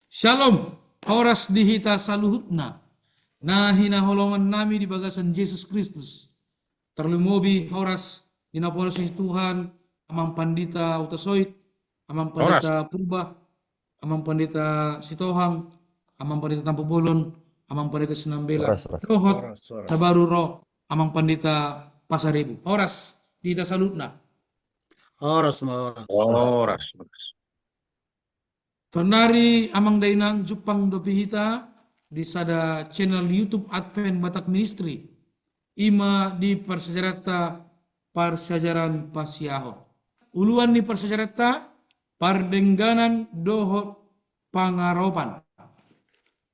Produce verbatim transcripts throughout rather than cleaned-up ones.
Syalom, horas di hita saluhutna na hinaholongan nami di bagasan Jesus Kristus. Tarlumobi horas di naposo ni Tuhan, Amang Pandita Hutasoit, Amang Pandita Purba, Amang Pandita Sitohang, Amang Pandita Tampubolon, Amang Pandita Sinambela. Horas, horas. Dohot na baru ro, Amang Pandita Pasaribu. Horas di hita saluhutna. Horas ma, horas. Horas, horas. Sonari Amang Dainang, jumpang dope hita di sada channel YouTube Advent Batak Ministry. Ima di parsiajaranta parsiajaran pasiahon. Uluan ni parsiajaranta, pardengganan dohot pangaropan.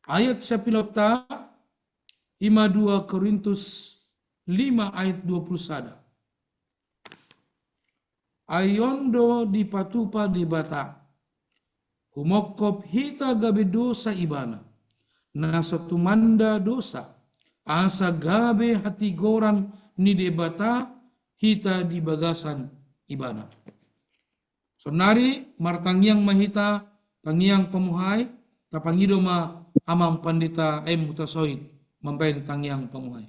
Ayat siapilonta ima dua Korintus lima ayat dua pulu sada. Ai on do dipatupa Debata, humongkop hita gabe dosa Ibana, na so tumanda dosa, asa gabe hatigoran ni Debata hita di bagasan Ibana. Sonari martangiang ma hita, tangiang pamuhai, tapangido ma Amang Pandita M Hutasoit mambahen tangiang pamuhai.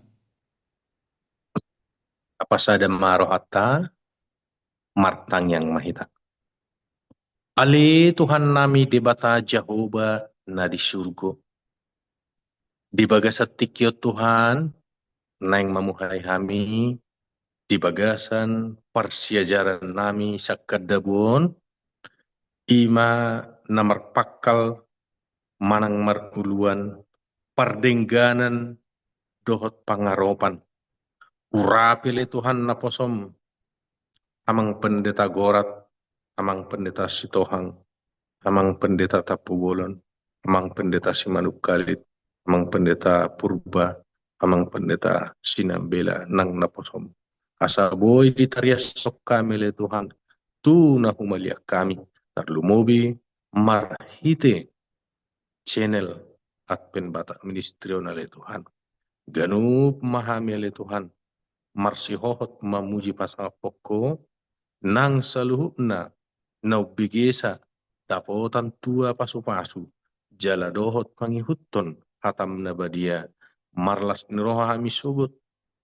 Tapasada ma rohanta, martangiang ma hita. Ale Tuhan nami Debata Jahowa na di surgo. Di bagasan tingki on Tuhan, naeng mamuhai hami, di bagasan parsiajaran nami sangkan dabu on, ima na marpangkal manang maruluan pardengganan dohot pangaropan. Urapi ale Tuhan naposom, Amang Pendeta Gorat, Amang Pendeta Sitohang, Amang Pendeta Tampubolon, Amang Pendeta Simanungkalit, Amang Pendeta Purba, Amang Pendeta Sinambela nang naposom. Asa boi ditariashon hami ale Tuhan, tu na humaliang hami, tarlumobi marhite channel Advent Batak Ministry on ale Tuhan. Ganup ma hami ale Tuhan, marsihohot mamuji pasangaphon Ho, nang saluhutna na umbegesa dapotan tua pasupasu, jala dohot mangihuthon hataM na badia, marlas ni roha hami sogot,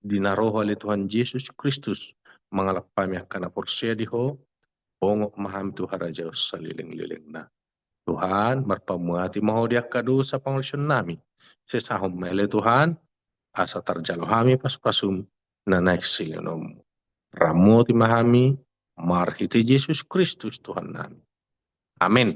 di na ro Ho ale Tuhan Jesus Kristus, mangalap hami angka na porsea di Ho, bongot ma hami tu harajaon salelenglelengna. Tuhan, marpamuati ma Ho di angka dosa pangalaosion nami. Sesahon ma ale Tuhan, asa tarjalo hami pasupasuM na naeng silehononMu. Ramoti ma hami, marhite Jesus Kristus Tuhan nami. Amen.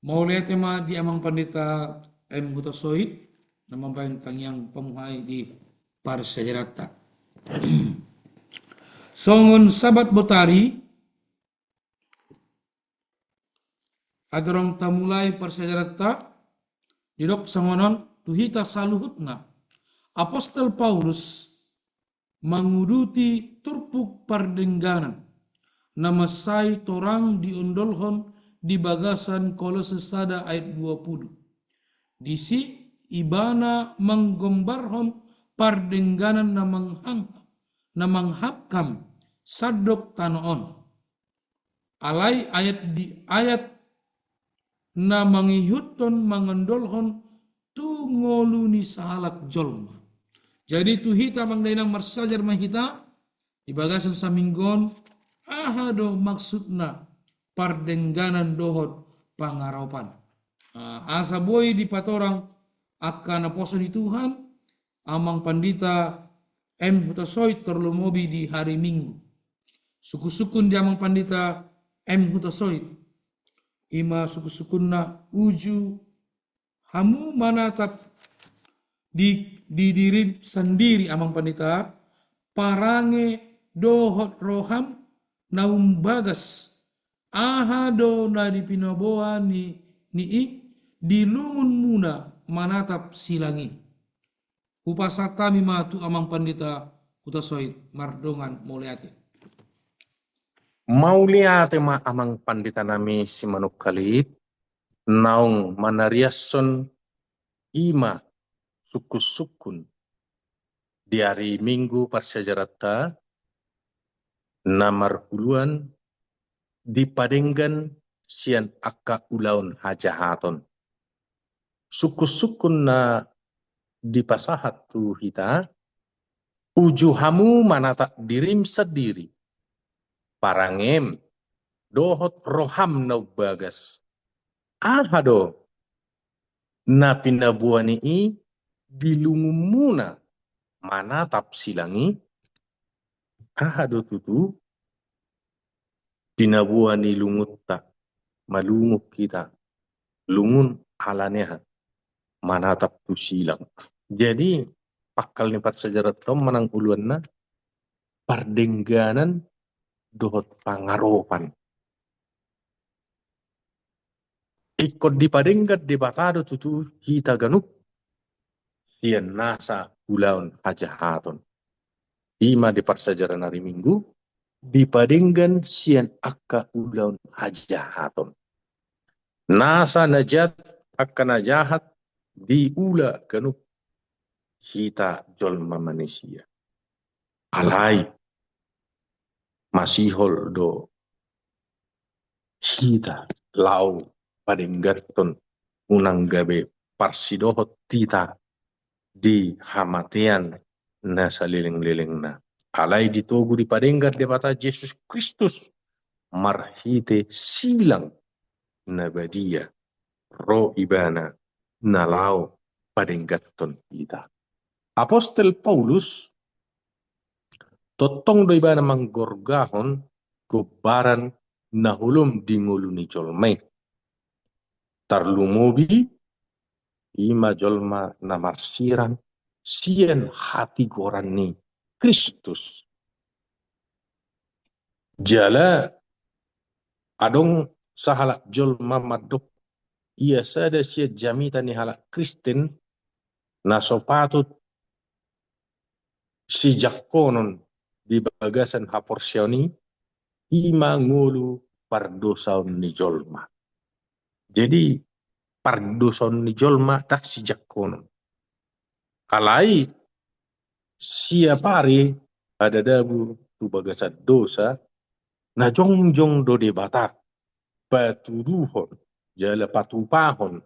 Mauliate ma di Amang Pandita M Hutasoit, na mambahen tangiang pamuhai di parsiajaranta. Songon sabat botari, andorang tamulai parsiajaranta, didok songon on tu hita saluhutna. Apostel Paulus manguduti turpuk pardengganan, na mansai torang diondolhon di bagasan Kolose sada ayat dua pulu. Disi ibana manggombarhon pardengganan na manghang-, na manghapkam sandok tano on. Alai ayat di, ayat na mangihuthon mangondolhon tu ngolu ni sahalak jolma. Jadi tu hita Amang Dainang marsiajar ma hita di bagasan saminggu on, aha do maksudna pardengganan dohot pangaropan. Ah, asa boi dipatorang angka naposo ni Tuhan, Amang Pandita M Hutasoit, tarlumobi di hari Minggu. Sungkun-sungkun di Amang Pandita M Hutasoit, i ma sungkun-sungkunna: Uju hamu manatap di, di dirim sandiri, Amang Pandita, parange dohot roham na umbagas, aha do na di pinaboa ni, ni i di lungunmuna manatap silang i. Hupasahat hami ma tu Amang Pandita Hutasoit mardongan mauliate. Mauliate ma Amang Pandita nami Simanungkalit, naung manariashon i ma sungkun-sungkun di ari Minggu parsiajaranta na marhuluan dipadenggan sian angka ulaon hajahaton. Sungkun-sungkun na dipasahat tu hita: Uju hamu manatap dirim sandiri, parangem dohot roham na umbagas, aha do na pinaboa ni i di lungunmuna manatap silang i? Aha do tutu pinaboa ni lungunta? Malungun hita, lungun ala ni aha? Manatap tu silang. Jadi pangkal ni parsiajaranta on manang uluanna pardengganan dohot pangaropan. Ingkon dipadenggan Debata do tutu hita ganup sian nasa ulaon hajahaton. I ma di parsiajaran ari Minggu, dipadenggan sian angka ulaon hajahaton. Nasa na jat, angka na jahat diula ganup hita jolma manisia. Alai masihol do hita laho padengganhon, unang gabe parsidohot hita di hamatean na saleleng-lelengna. Alai ditogu dipadenggan Debata Jesus Kristus marhite silang na badia, ro Ibana na laho padengganhon hita. Apostel Paulus tongtong do ibana manggorgahon gombaran na holom di ngolu ni jolma i. Tarlumobi i ma jolma na marsirang sian hatigoran ni Kristus. Jala adong sahalak jolma mandok, ia sada sian jamita ni halak Kristen na so patut sijangkonon di bagasan haporseaon i, i ma ngolu pardosaon ni jolma. Jadi pardosaon ni jolma ndang sijangkonon. Alai siapari adadabu tu bagasan dosa, na jongjong do Debata patuduhon jala patupahon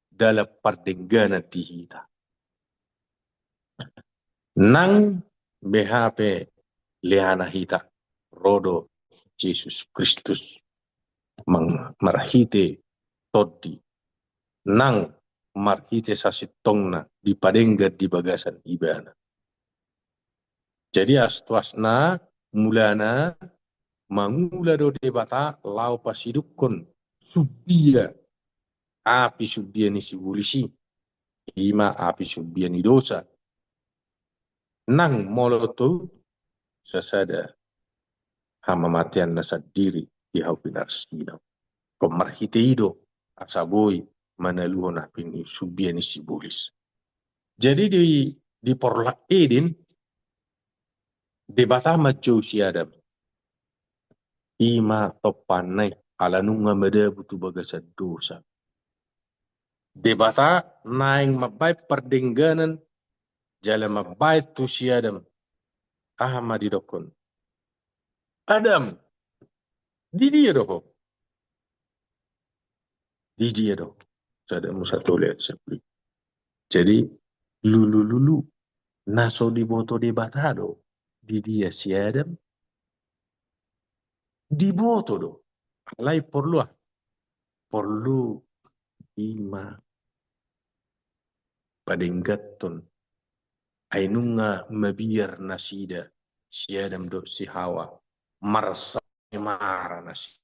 dalan pardengganan di hita. Nang beha pe leana hita, ro do Jesus Kristus mang-, marhite tondi, nang marhite sasintongna dipadenggan di bagasan Ibana. Jadi astuasna, mulana mangula do Debata laho pasidukkon sumbia, api sumbia ni sibolis i, i ma api sumbia ni dosa. Nang molo tung sasada hamamateanna sandiri di hau pinarsinta, ingkon marhite i do asa boi manaluhon api ni sumbia ni sibolis. Jadi di, di porlak Eden, Debata manjou si Adam. I ma tompaanna i, ala nunga madabu tu bagasan dosa. Debata naeng mambaen pardengganan jala mambaen tu si Adam. Aha ma didokkon? Adam, di dia do ho? Di dia do? Sada Musa tolu ayat sampulu. Jadi lulu-lulu na so diboto Debata do di dia si Adam? Diboto do. Alai porlu ah, porlu i ma padengganhon Ai nunga mabiar nasida, si Adam dohot si Hawa, marsaemara nasida.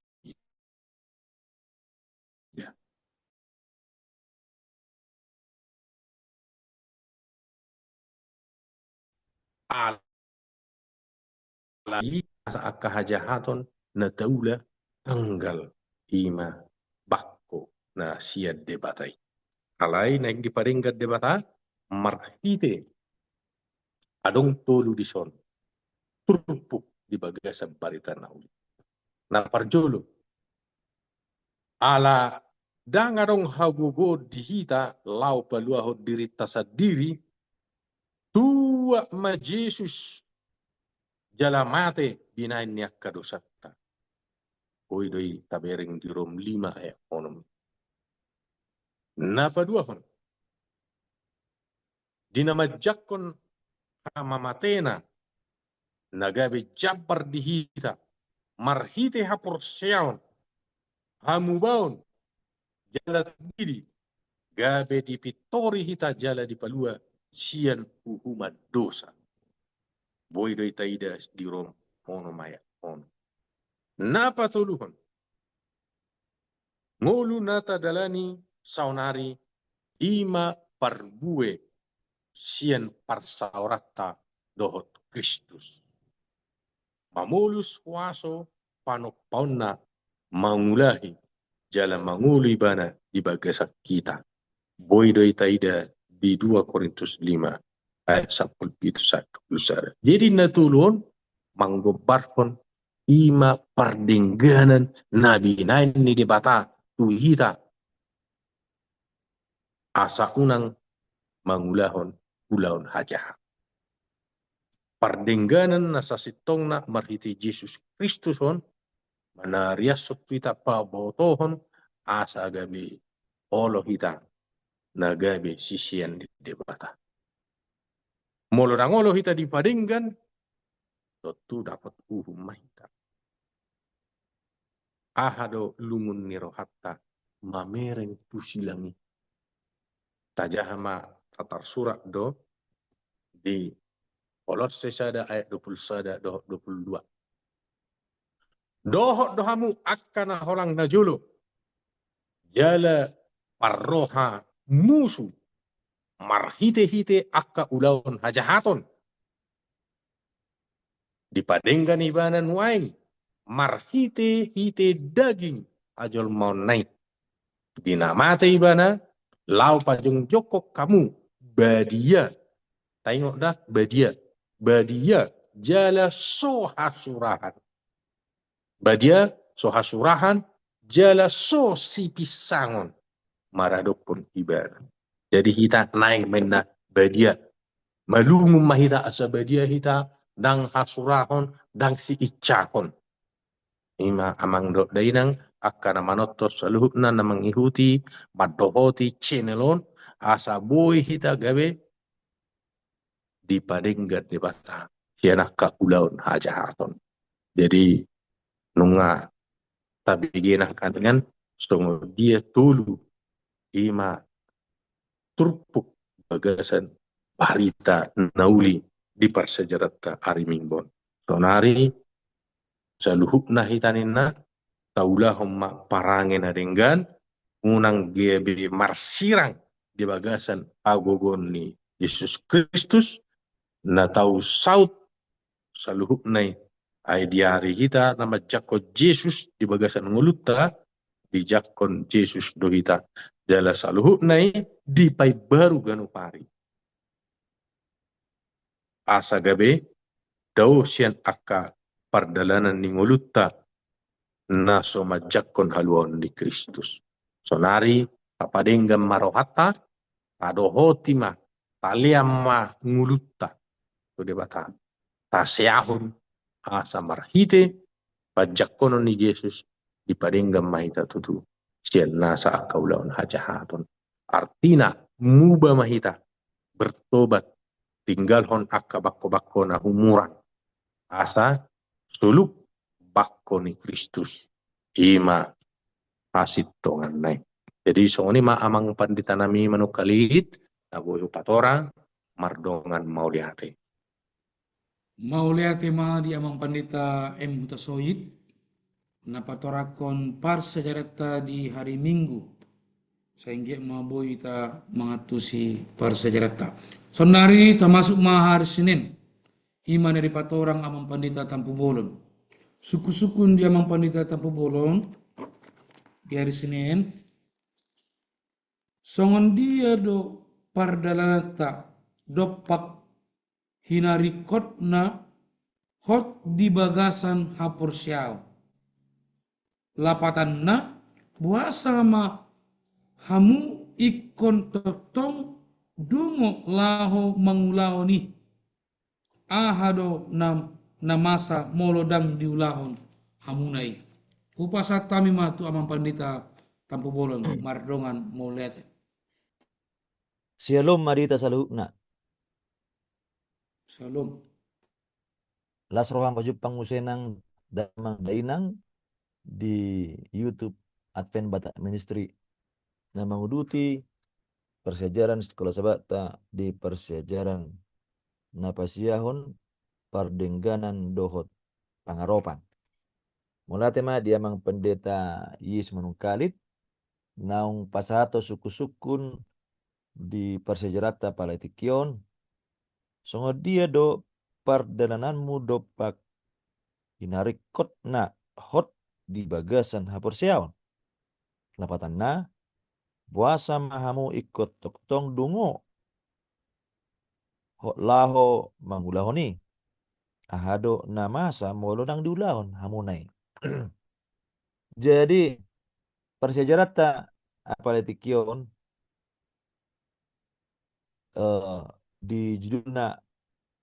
Alai asa angka hajahaton na taula tanggal, i ma bangko na sian Debata i. Alai naeng dipadenggan Debata marhite adong tolu dison turpuk di bagasan barita na uli. Na parjolo, ala ndang adong hagogoon di hita laho paluahon dirinta sandiri, tuat ma Jesus jala mate binahen ni angka dosanta. Boi do i tabereng di Rom lima ayat onom. Na paduahon, di na manjangkon hamamatena na gabe jambar di hita marhite haporseaon, hamubaon jala tardidi, gabe dipintori hita jala dipalua sian uhuman dosa. Boi do i taida di Rom onom ayat onom. Na patoluhon, ngolu na tadalani saonari i ma parbue sian parsaoranta dohot Kristus. Mamolus huaso panompaonna mangulahi jala mangolu ibana di bagasan hita. Boi do i taida di dua Korintus lima ayat sampulu pitu sahat dua pulu sada. Jadi na tolu on manggombarhon i ma pardengganan na binahen ni Debata tu hita asa unang mangulahon ulaon hajaha. Pardengganan na sasintongna marhite Jesus Kristus on, manariashon tu hita pabotohon asa gabe olo hita na gabe sisean ni Debata. Molo ndang olo hita dipadenggan, tontu dapot uhum ma hita. Aha do lungun ni rohanta mamereng tu silang i? Tajaha ma, tatarsurat do di Kolosse sada ayat dua pulu sada dohot dua pulu dua. Dohot do hamu angka na holang na jolo, jala parroha musu marhitehite angka ulaon hajahaton. Dipadenggan ibana nuaeng marhitehite daging hajolmaonna i. Di na mate ibana, laho pajongjongkon hamu badia. Taingot da, badia. Badia jala so hasurahan. Badia, so hasurahan, jala so sipinsangon. Maradophon ibana. Jadi hita naeng ma inna badia. Malungun ma hita asa badia hita, ndang hasurahon, ndang siinsahon. I ma amang dohot dainang, angka na manonton saluhutna na mangihuti, mandohoti channel on, asa boi hita gabe dipadenggan Debata sian angka ulaon hajahaton. Jadi nunga tabege nangkaningan songon dia tolu i ma turpuk bagasan barita na uli di parsiajaranta ari Minggu on. Saonari saluhutna hita ninna, taulahon ma parange na denggan, unang gabe marsirang di bagasan hagogoon ni Jesus Kristus, na tau saut saluhutna i, ai di ari hita na manjangkon Jesus di bagasan ngolunta, dijangkon Jesus do hita, jala saluhutna i dipaimbaru ganup ari. Asa gabe dao sian angka pardalanan ni ngolunta na so manjangkon haluaon ni Kristus. Saonari tapadenggan ma rohanta, tadohoti ma, talean ma ngolunta tu Debata. Taseahon asa marhite panjangkonon ni Jesus dipadenggan ma hita tutu sian nasa angka ulaon hajahaton. Artina muba ma hita, bertobat, tinggalhon angka bangko-bangko na humurang, asa soluk bangko ni Kristus, i ma hasintonganna i. Jadi songon i ma amang pandita nami manungkalit, na boi hupatorang, mardongan mauliate. Mauliate ma di Amang Pandita M Hutasoit, na patorangkon parsiajaranta di hari Minggu. Sai anggiat ma boi hita mangantusi parsiajaranta. Saonnari tamasuk ma hari Senin. I ma na dipatorang Amang Pandita Tampubolon. Sungkun-sungkun di Amang Pandita Tampubolon di hari Senin. Songon dia do pardalananta dompak hinaringkotna hot di bagasan haporseaon. Lapatanna, boasa ma hamu ingkon tongtong dungo laho mangulahon i? Aha do na, na masa molo ndang diulahon hamuna i? Hupasahat hami ma tu Amang Pandita Tampubolon, mardongan mauliate. Syalom ma di hita saluhutna. Syalom. Las roham pajumpang muse nang damang dainang di YouTube Advent Batak Ministry na manguduti parsiajaran Sikola Sabata di parsiajaran na pasiahon pardengganan dohot pangaropan. Mauliate ma di Amang Pendeta Yis Manungkalit, naung pasahathon sungkun-sungkun di parsiajaranta pala tingki on, songon dia do pardalananmu dompak hinaringkotna hot di bagasan haporseaon? Lapatanna, boasa ma hamu ingkon tongtong dungo hot laho mangulahon i? Aha do na masa molo ndang diulahon hamuna i? Jadi, parsiajaranta pala tingki on, eh, di judulna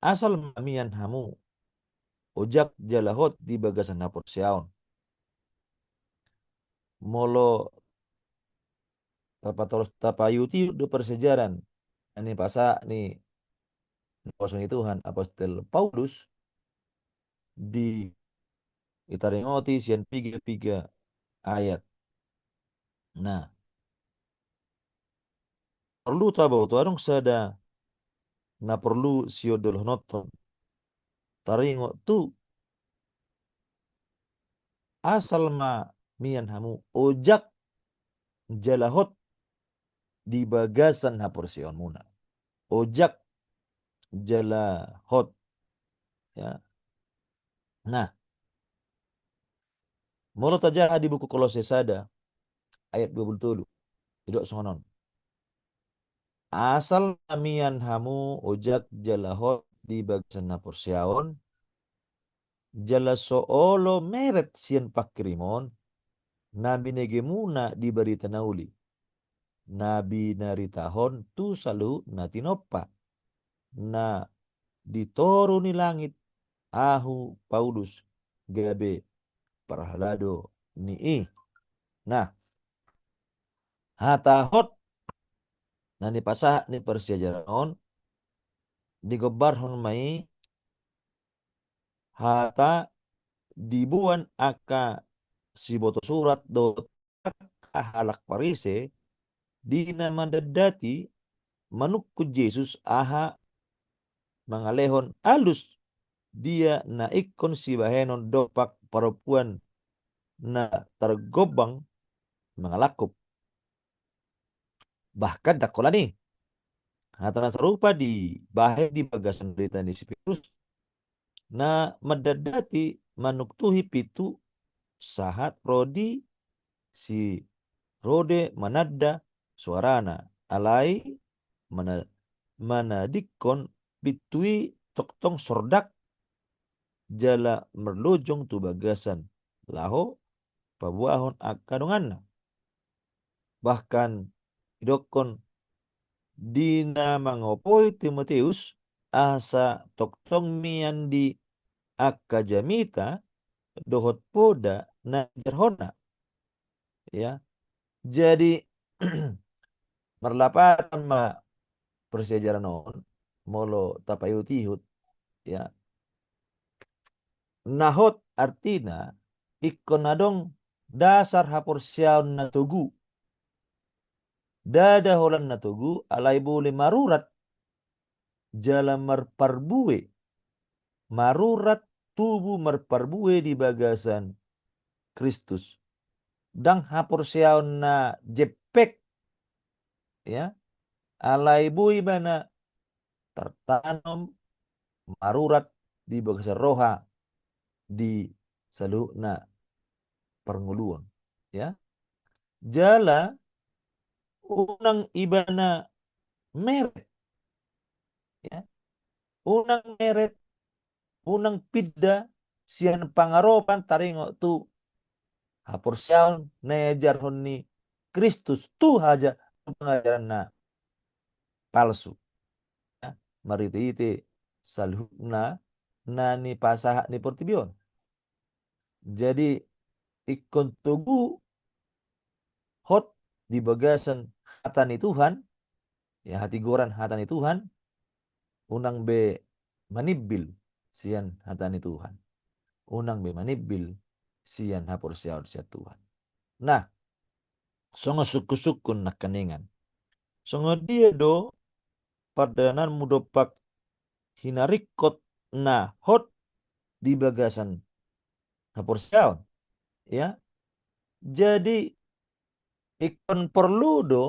Asal ma mian hamu ojak jala hot di bagasan haporseaon. Molo tapatoros, tapaihut-ihut do parsiajaran na nipasahat ni naposo ni Tuhan Apostel Paulus di, ditaringoti sian piga-piga ayat. Nah, porlu taboto adong sada na porlu siondolhononhon. Taringot tu, asal ma mian hamu ojak jala hot di bagasan haporseaonmuna. Ojak jala hot. Ya. Nah, molo tajaha di buku Kolose sada ayat dua pulu tolu, didok songon on: Asal ma mian hamu ojak jala hot di bagasan haporseaon, jala so olo meret sian pangkirimon na binegemuna di barita na uli, na binaritahon tu saluhut na tinompa, na di toru ni langit, ahu Paulus gabe parhalado ni i. Nah, hata hot na nipasahat ni parsiajaran on digombarhon ma i hata diboan angka siboto surat dohot angka halak Parise di na mandatdati manungkun Jesus, aha mangalehon alus dia na ingkon sibahenon dompak parompuan na targombang mangalangkup. Bahkan ndang holan i, hata na sarupa dibahen di bagasan barita ni si Petrus, na mandatdati manuktuhi pintu sahat ro di si Rode mananda soarana, alai mana-, manadingkon pintu i tongtong sordak jala marlojong tu bagasan laho paboahon angka donganna. Bahkan didokkon di na mangopoi Timoteus asa tongtong mian di angka jamita dohot poda na jarhonna. Ya. Jadi, marlapatan ma parsiajaran on, molo tapaihut-ihut, ya. Na hot artina ingkon adong dasar haporseaon na togu. Ndada holan na togu, alai boi marurat jala marparbue, marurat tubu marparbue di bagasan Kristus. Ndang haporseaon na jempek, ya, alai boi ibana tartanom marurat di bagasan roha di saluhutna parngoluon, ya. Jala unang ibana meret, ya. Unang meret, unang pinda sian pangaropan taringot tu haporseaon na iajarhon ni Kristus tu haja tu pangajaran na palsu, ya, marhite-hite saluhutna na nipasahat ni portibi on. Jadi ingkon togu hot di bagasan hata ni Tuhan, ya, hatigoran hata ni Tuhan, unang be manimbil sian hata ni Tuhan, unang be manimbil sian haporseaon sian Tuhan. Nah, songon sungkun-sungkun nangkaningan, songon dia do pardalananmu dompak hinaringkot na hot di bagasan haporseaon, ya. Jadi ingkon porlu do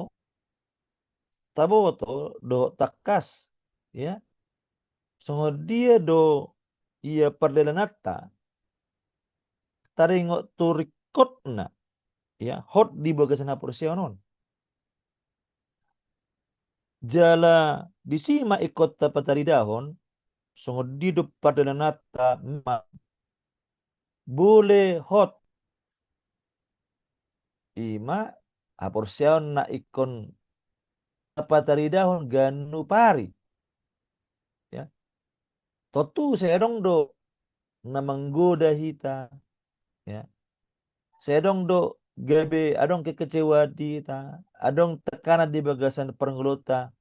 taboto dohot tangkas, ya, songon dia do ia pardalananta taringot tu ringkotna, ya, hot di bagasan haporseaon on. Jala disi ma ingkon tapataridahon songon dia do pardalananta ma bole hot. Ima haporseaon na ingkon tapataridahon ganup ari. Ya. Tontu sai adong do na manggoda hita. Ya. Sai adong do gabe adong kekecewaan di hita, adong tekanan di bagasan parngoluonta.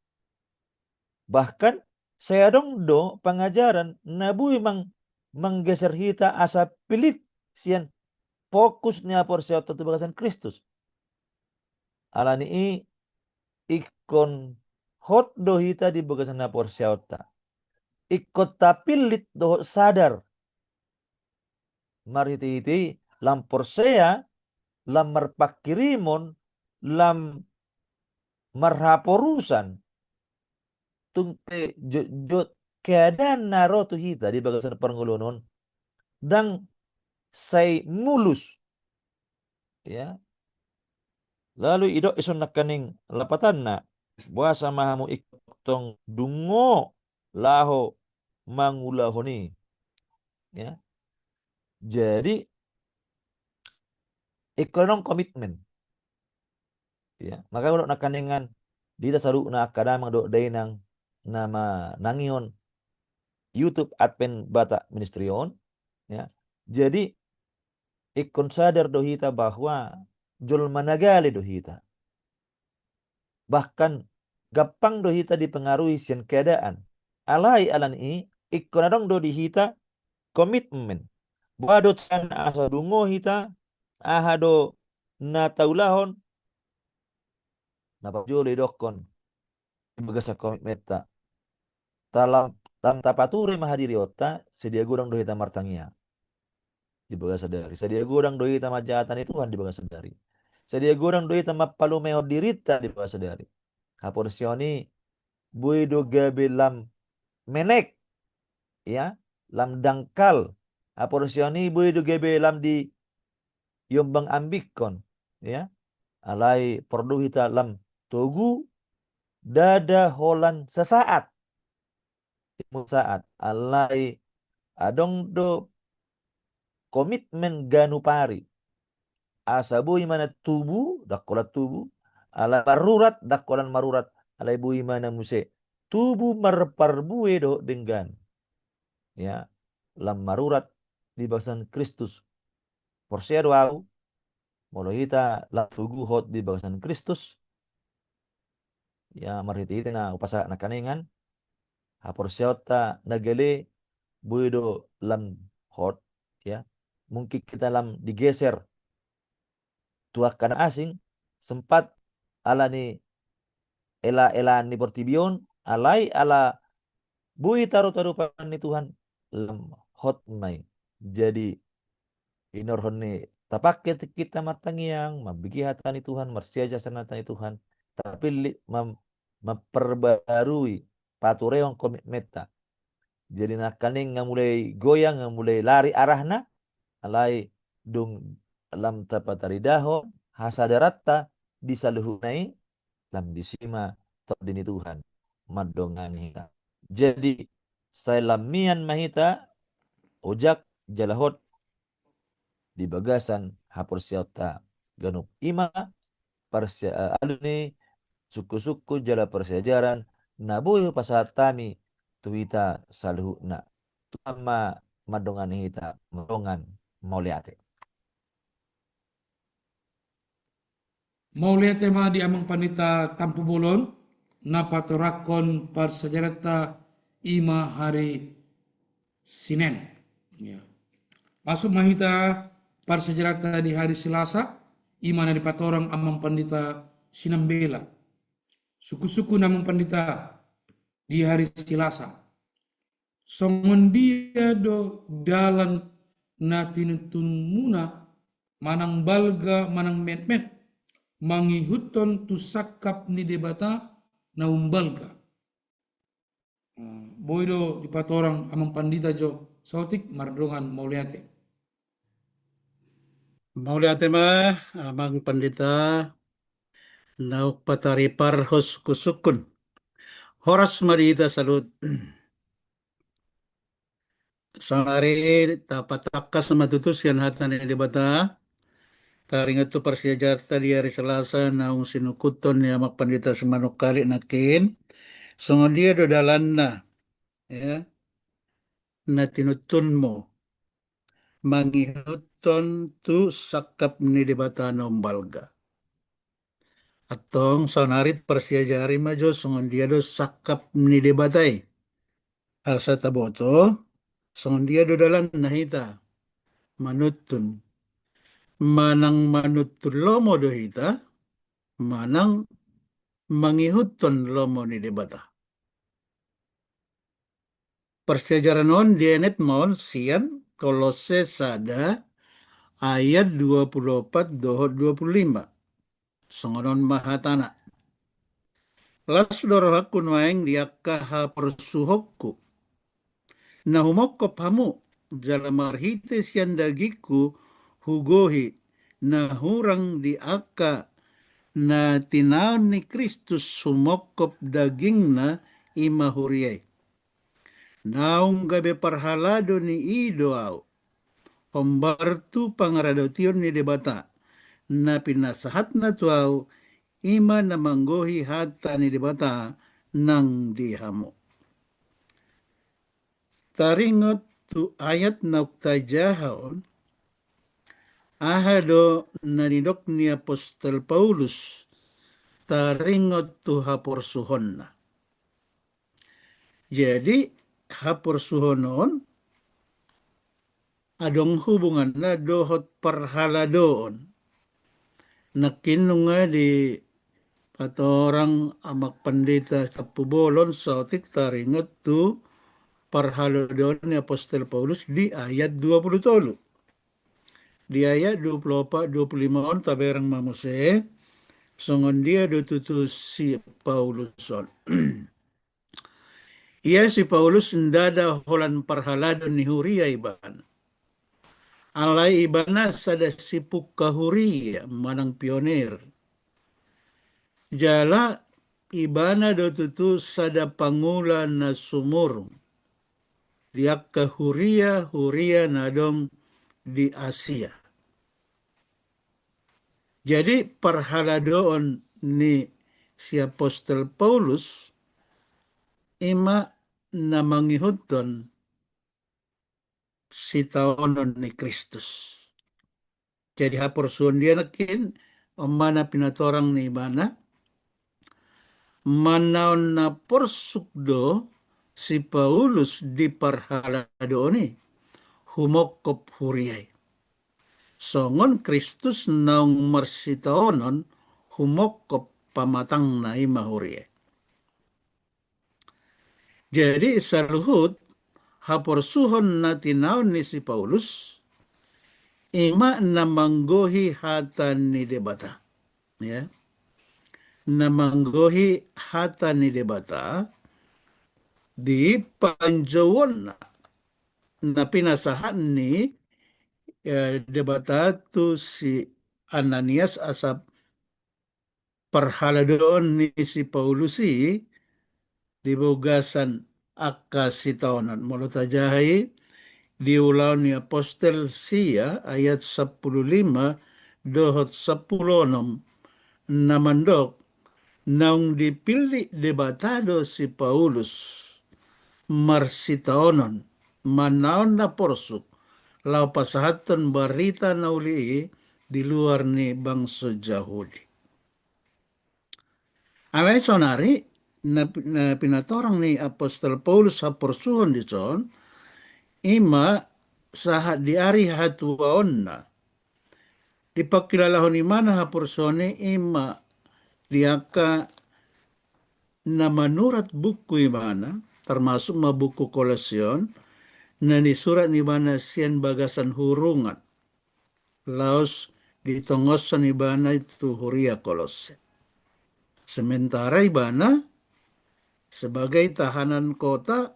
Bahkan sai adong do pangajaran na boi mang-, manggeser hita asa pilit sian fokus ni haporseaonta tu bagasan Kristus. Alani i ingkon hot do hita di bagasan haporseaonta. Ingkon tapillit dohot sadar. Marhite-hite i lam porsea, lam marpanghirimon, lam marhaporusan, tung pe jotjot keadaan na ro tu hita di bagasan parngoluon on, ndang sai mulus. Ya. Lalu didok dison nangkaning lapatanna, boasa ma hamu ingkon tong dungo laho mangulahon i. Ya. Jadi ingkon adong komitmen. Ya, maka hudok nangkaningan di hita saluhutna angka damang dohot dainang na manangihon YouTube Advent Batak Ministry on, ya. Jadi ingkon sadar do hita bahwa jolma na gale do hita. Bahkan gampang do hita dipengaruhi sian keadaan. Alai alani i ingkon adong do di hita komitmen. Boha do carana asa dungo hita, aha do na taulahon, na parjolo didokkon di bagasan komitmenta. Lam, lam tapature ma hadirionta, sadia godang do hita martangiang di bagasan sadari. Sadia godang do hita manjaha hata ni Tuhan di bagasan sadari. Sadia godang do hita mampalumehon dirinta di bagasan sadari. Haporseaon i boi do gabe lam menek, ya, lam dangkal. Haporseaon i boi do gabe lam di iombang-ambingkon, ya. Alai porlu hita lam togu, ndada holan sesaat. Sesaat, alai adong do komitmen ganup ari. Asa boi ma na tubu, ndang holan tubu, alai marurat, ndang holan marurat, alai boi ma na muse tubu marparbue dohot denggan. Ya, lam marurat di bagasan Kristus. Porsea do ahu, molo hita lam togu hot di bagasan Kristus, ya, marhite-hite na hupasahat nangkaningan, haporseaonta na gale boi do lam hot, ya. Mungkin hita lam digeser tu angka na asing, sempat alani ela-elaan ni portibi on, alai ala Boi tarup-tarupan ni Tuhan, lam hot ma i. Jadi, hinorhon ni tapangke tingkinta martangiang, mambege hata ni Tuhan, marsiajar sian hata ni Tuhan, tapillit mam-, mamparbarui, paturehon komitmenta. Jadi nangkaning nga mulai goyang, nga mulai lari arahna, alai dung lam tapataridahon hasadaranta di saluhutna i, lam disi ma Tondi ni Tuhan mandongani hita. Jadi, sai lam mian ma hita ojak jala hot di bagasan haporseaonta ganup. I ma parsia-, eh, alu ni sungkun-sungkun jala parsiajaran na boi hupasahat hami tu hita saluhutna. Tuhan ma mandongani hita mardongan. Mauliate. Mauliate ma di Amang Pandita Tampubolon, na patorangkon parsiajaranta i ma hari Sinen. Ya. Masuk ma hita parsiajaranta di hari Selasa, i ma na dipatorang Amang Pandita Sinambela. Sungkun-sungkun Amang Pandita di hari Selasa. Songon dia do dalan na tinuntunmuna, manang balga manang metmet, mangihuthon tu sangkap ni Debata na umbalga. Hmm, boi do dipatorang Amang Pandita jo saotik, mardongan mauliate. Mauliate ma, Amang Pandita, naung patariparhon sungkun-sungkun. Horas ma di hita saluhut. Saonari tapatangkas ma tutu sian hata ni Debata. Taringot tu parsiajaranta di hari Selasa naung sinungkunhon ni Amang Pandita Simanungkalit nangkin. Songon dia do dalanna, ya, na tinuntunmu mangihuthon tu sangkap ni Debata na umbalga. Antong saonari parsiajari ma jo songon dia do sangkap ni Debata i. Asa taboto songon dia do dalanna hita manuntun. Manang manuntun lomo do hita, manang mangihuthon lomo ni Debata. Parsiajaran on dienet ma on sian Kolosse sada ayat dua pulu opat dohot dua pulu lima. Songon on ma hatana. Las do rohangku nuaeng di angka haporsuhonku na humongkop hamu, jala marhite sian dagingku hugohi na hurang di angka na tinaon ni Kristus humongkop dagingna, i ma huria i. Naung gabe parhalado ni i do ahu, hombar tu pangaradotion ni Debata, na pinasahatna tu ahu, i ma na manggohi hata ni Debata nang di hamu. Taringot tu ayat naung tajaha on, aha do na nidok ni apostel Paulus taringot tu haporsuhonna? Jadi, haporsuhon on adong hubunganna dohot parhaladoon. Nangkin nunga dipatorang Amang Pandita Tampubolon saotik taringot tu parhaladoon ni apostel Paulus di ayat dua pulu tolu. Di ayat dua pulu opat, dua pulu lima on tabereng ma muse, songon dia do tutu si Paulus on. Ia si Paulus ndada holan parhalado ni huria ibana. Alai ibana sada sipungka huria manang pionir. Jala ibana do tutu sada pangula na sumurung di angka huria-huria na adong di Asia. Jadi, parhaladoon ni si apostel Paulus i ma na mangihuthon sitaonon ni Kristus. Jadi, haporsuhon dia nangkin, on ma na pinatorang ni ibana, manaon na porsuk do si Paulus di parhaladoon i, humongkop huria i. Songon Kristus naung marsitaonon humongkop pamatangna, i ma huria i. Jadi saluhut haporsuhon na tinaon ni si Paulus, ima na manggohi hata ni Debata. Ya. Na manggohi hata ni Debata di panjouonna na pinasahat ni eh, Debata tu si Ananias asa parhaladoon ni si Paulus i di bagasan angka sitaonon. Molo tajaha i di Ulaon ni Apostel sia ayat sampulu lima dohot sampulu onom na mandok, naung dipillit Debata do si Paulus marsitaonon manaon na porsuk laho pasahathon barita na uli i di luar ni bangso Jahudi. Alai saonari na, na pinatorang ni Apostel Paulus haporsuhon dison, ima sahat di ari hatuaonna. Dipangkilalahon ibana haporsuhon i ima di angka na manurat buku ibana, termasuk ma buku Kolose on, na nisurat ni ibana sian bagasan hurungan. Laos ditongoshon ibana i tu huria Kolose. Sementara ibana sebagai tahanan kota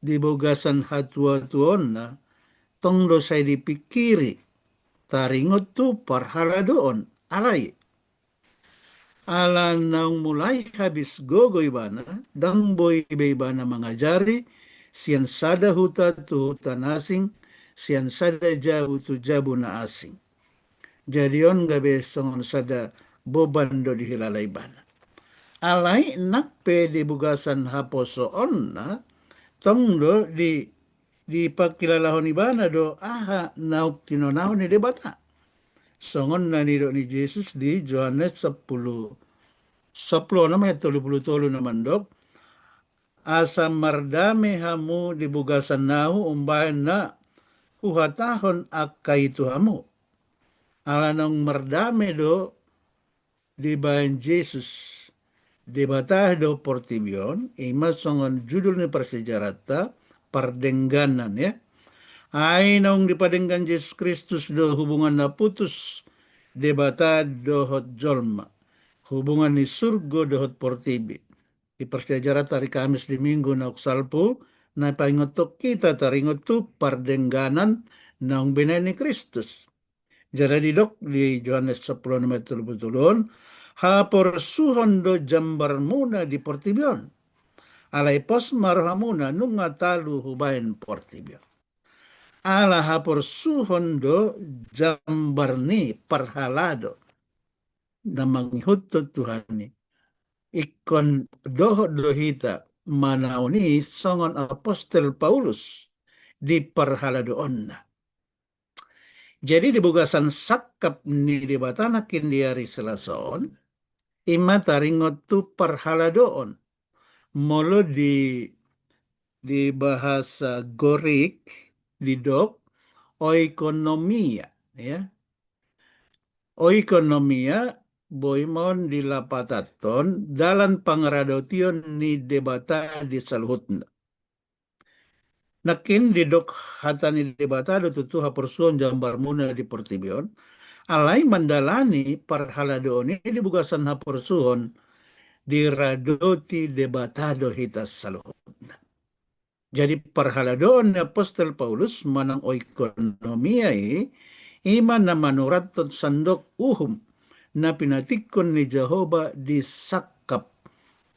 di bagasan hatuatuaonna, tong do sai dipingkiri taringot tu parhaladoon, alai ala naung mulai habis gogo ibana, ndang boi be ibana mangajari sian sada huta tu huta na asing, sian sada jabu tu jabu na asing. Jadi on gabe songon sada boban do dihilala ibana. Alai nang pe di bagasan haposoonna, tong do di, dipangkilalahon ibana do aha naung tinonahon ni Debata. Songon na nidok ni Jesus di Johannes sampulu, sampulu onom ayat tolu pulu tolu na mandok, asa mardame hamu di bagasan ahu umbahen na huhatahon angka i tu hamu. Ala naung mardame do dibahen Jesus Debata dohot portibi on, ima songon judul ni parsiajaranta, pardengganan, ya. Ai naung dipadenggan Jesus Kristus do hubungan na putus Debata dohot jolma, hubungan ni surgo dohot portibi. Di parsiajaranta ari Kamis di minggu naung salpu, na paingothon hita taringot tu pardengganan naung binahen ni Kristus. Jala didok di Johannes sampulu onom ayat tolu pulu tolu on, haporsuhon do jambarmuna di portibi on. Alai pos ma rohamuna nunga talu hubahen portibi on. Ala haporsuhon do jambar ni parhalado na mangihuthon Tuhan i. Ingkon dohot do hita manaon i songon apostel Paulus di parhaladoonna. Jadi di bagasan sangkap ni Debata nangkin di ari Selasa on, ima taringot tu parhaladoon. Molo di, di bahasa Gorik didok oikonomia, ya. Oikonomia boi ma on dilapatathon dalan pangaradotion ni Debata di saluhutna. Nangkin didok hata ni Debata do tutu haporsuhon jambarmuna di portibi on, alai mandalani parhaladoon i di bagasan haporsuhon diradoti Debata do hita saluhutna. Jadi parhaladoon ni apostel Paulus manang oikonomia i, ima na manurathon sandok uhum na pinatikkon ni Jahowa di sangkap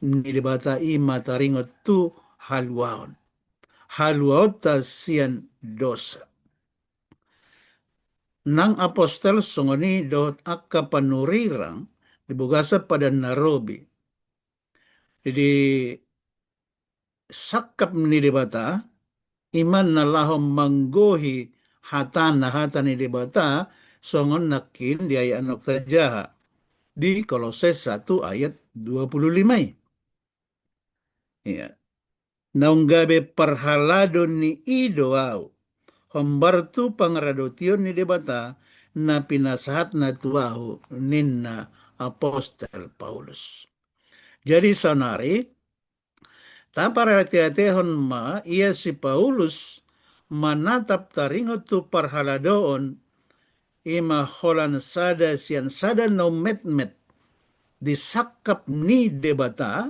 ni Debata, ima taringot tu haluaon. Haluaonta sian dosa. Nang apostel songon i dohot angka panurirang di bagasan Padan na Robi. Jadi sangkap ni Debata, ima na laho manggohi hatana, hata ni Debata, songon nangkin di ayat naung tajaha di Kolose satu ayat dua pulu lima i. Iya. Naung gabe parhalado ni i do ahu, hombar tu pangaradotion ni Debata na pinasahatna tu ahu, ninna apostel Paulus. Jadi saonari, Taparate-atehon ma ia si Paulus manatap taringot tu parhaladoon, i ma holan sada sian sada na ummetmet di sangkap ni Debata,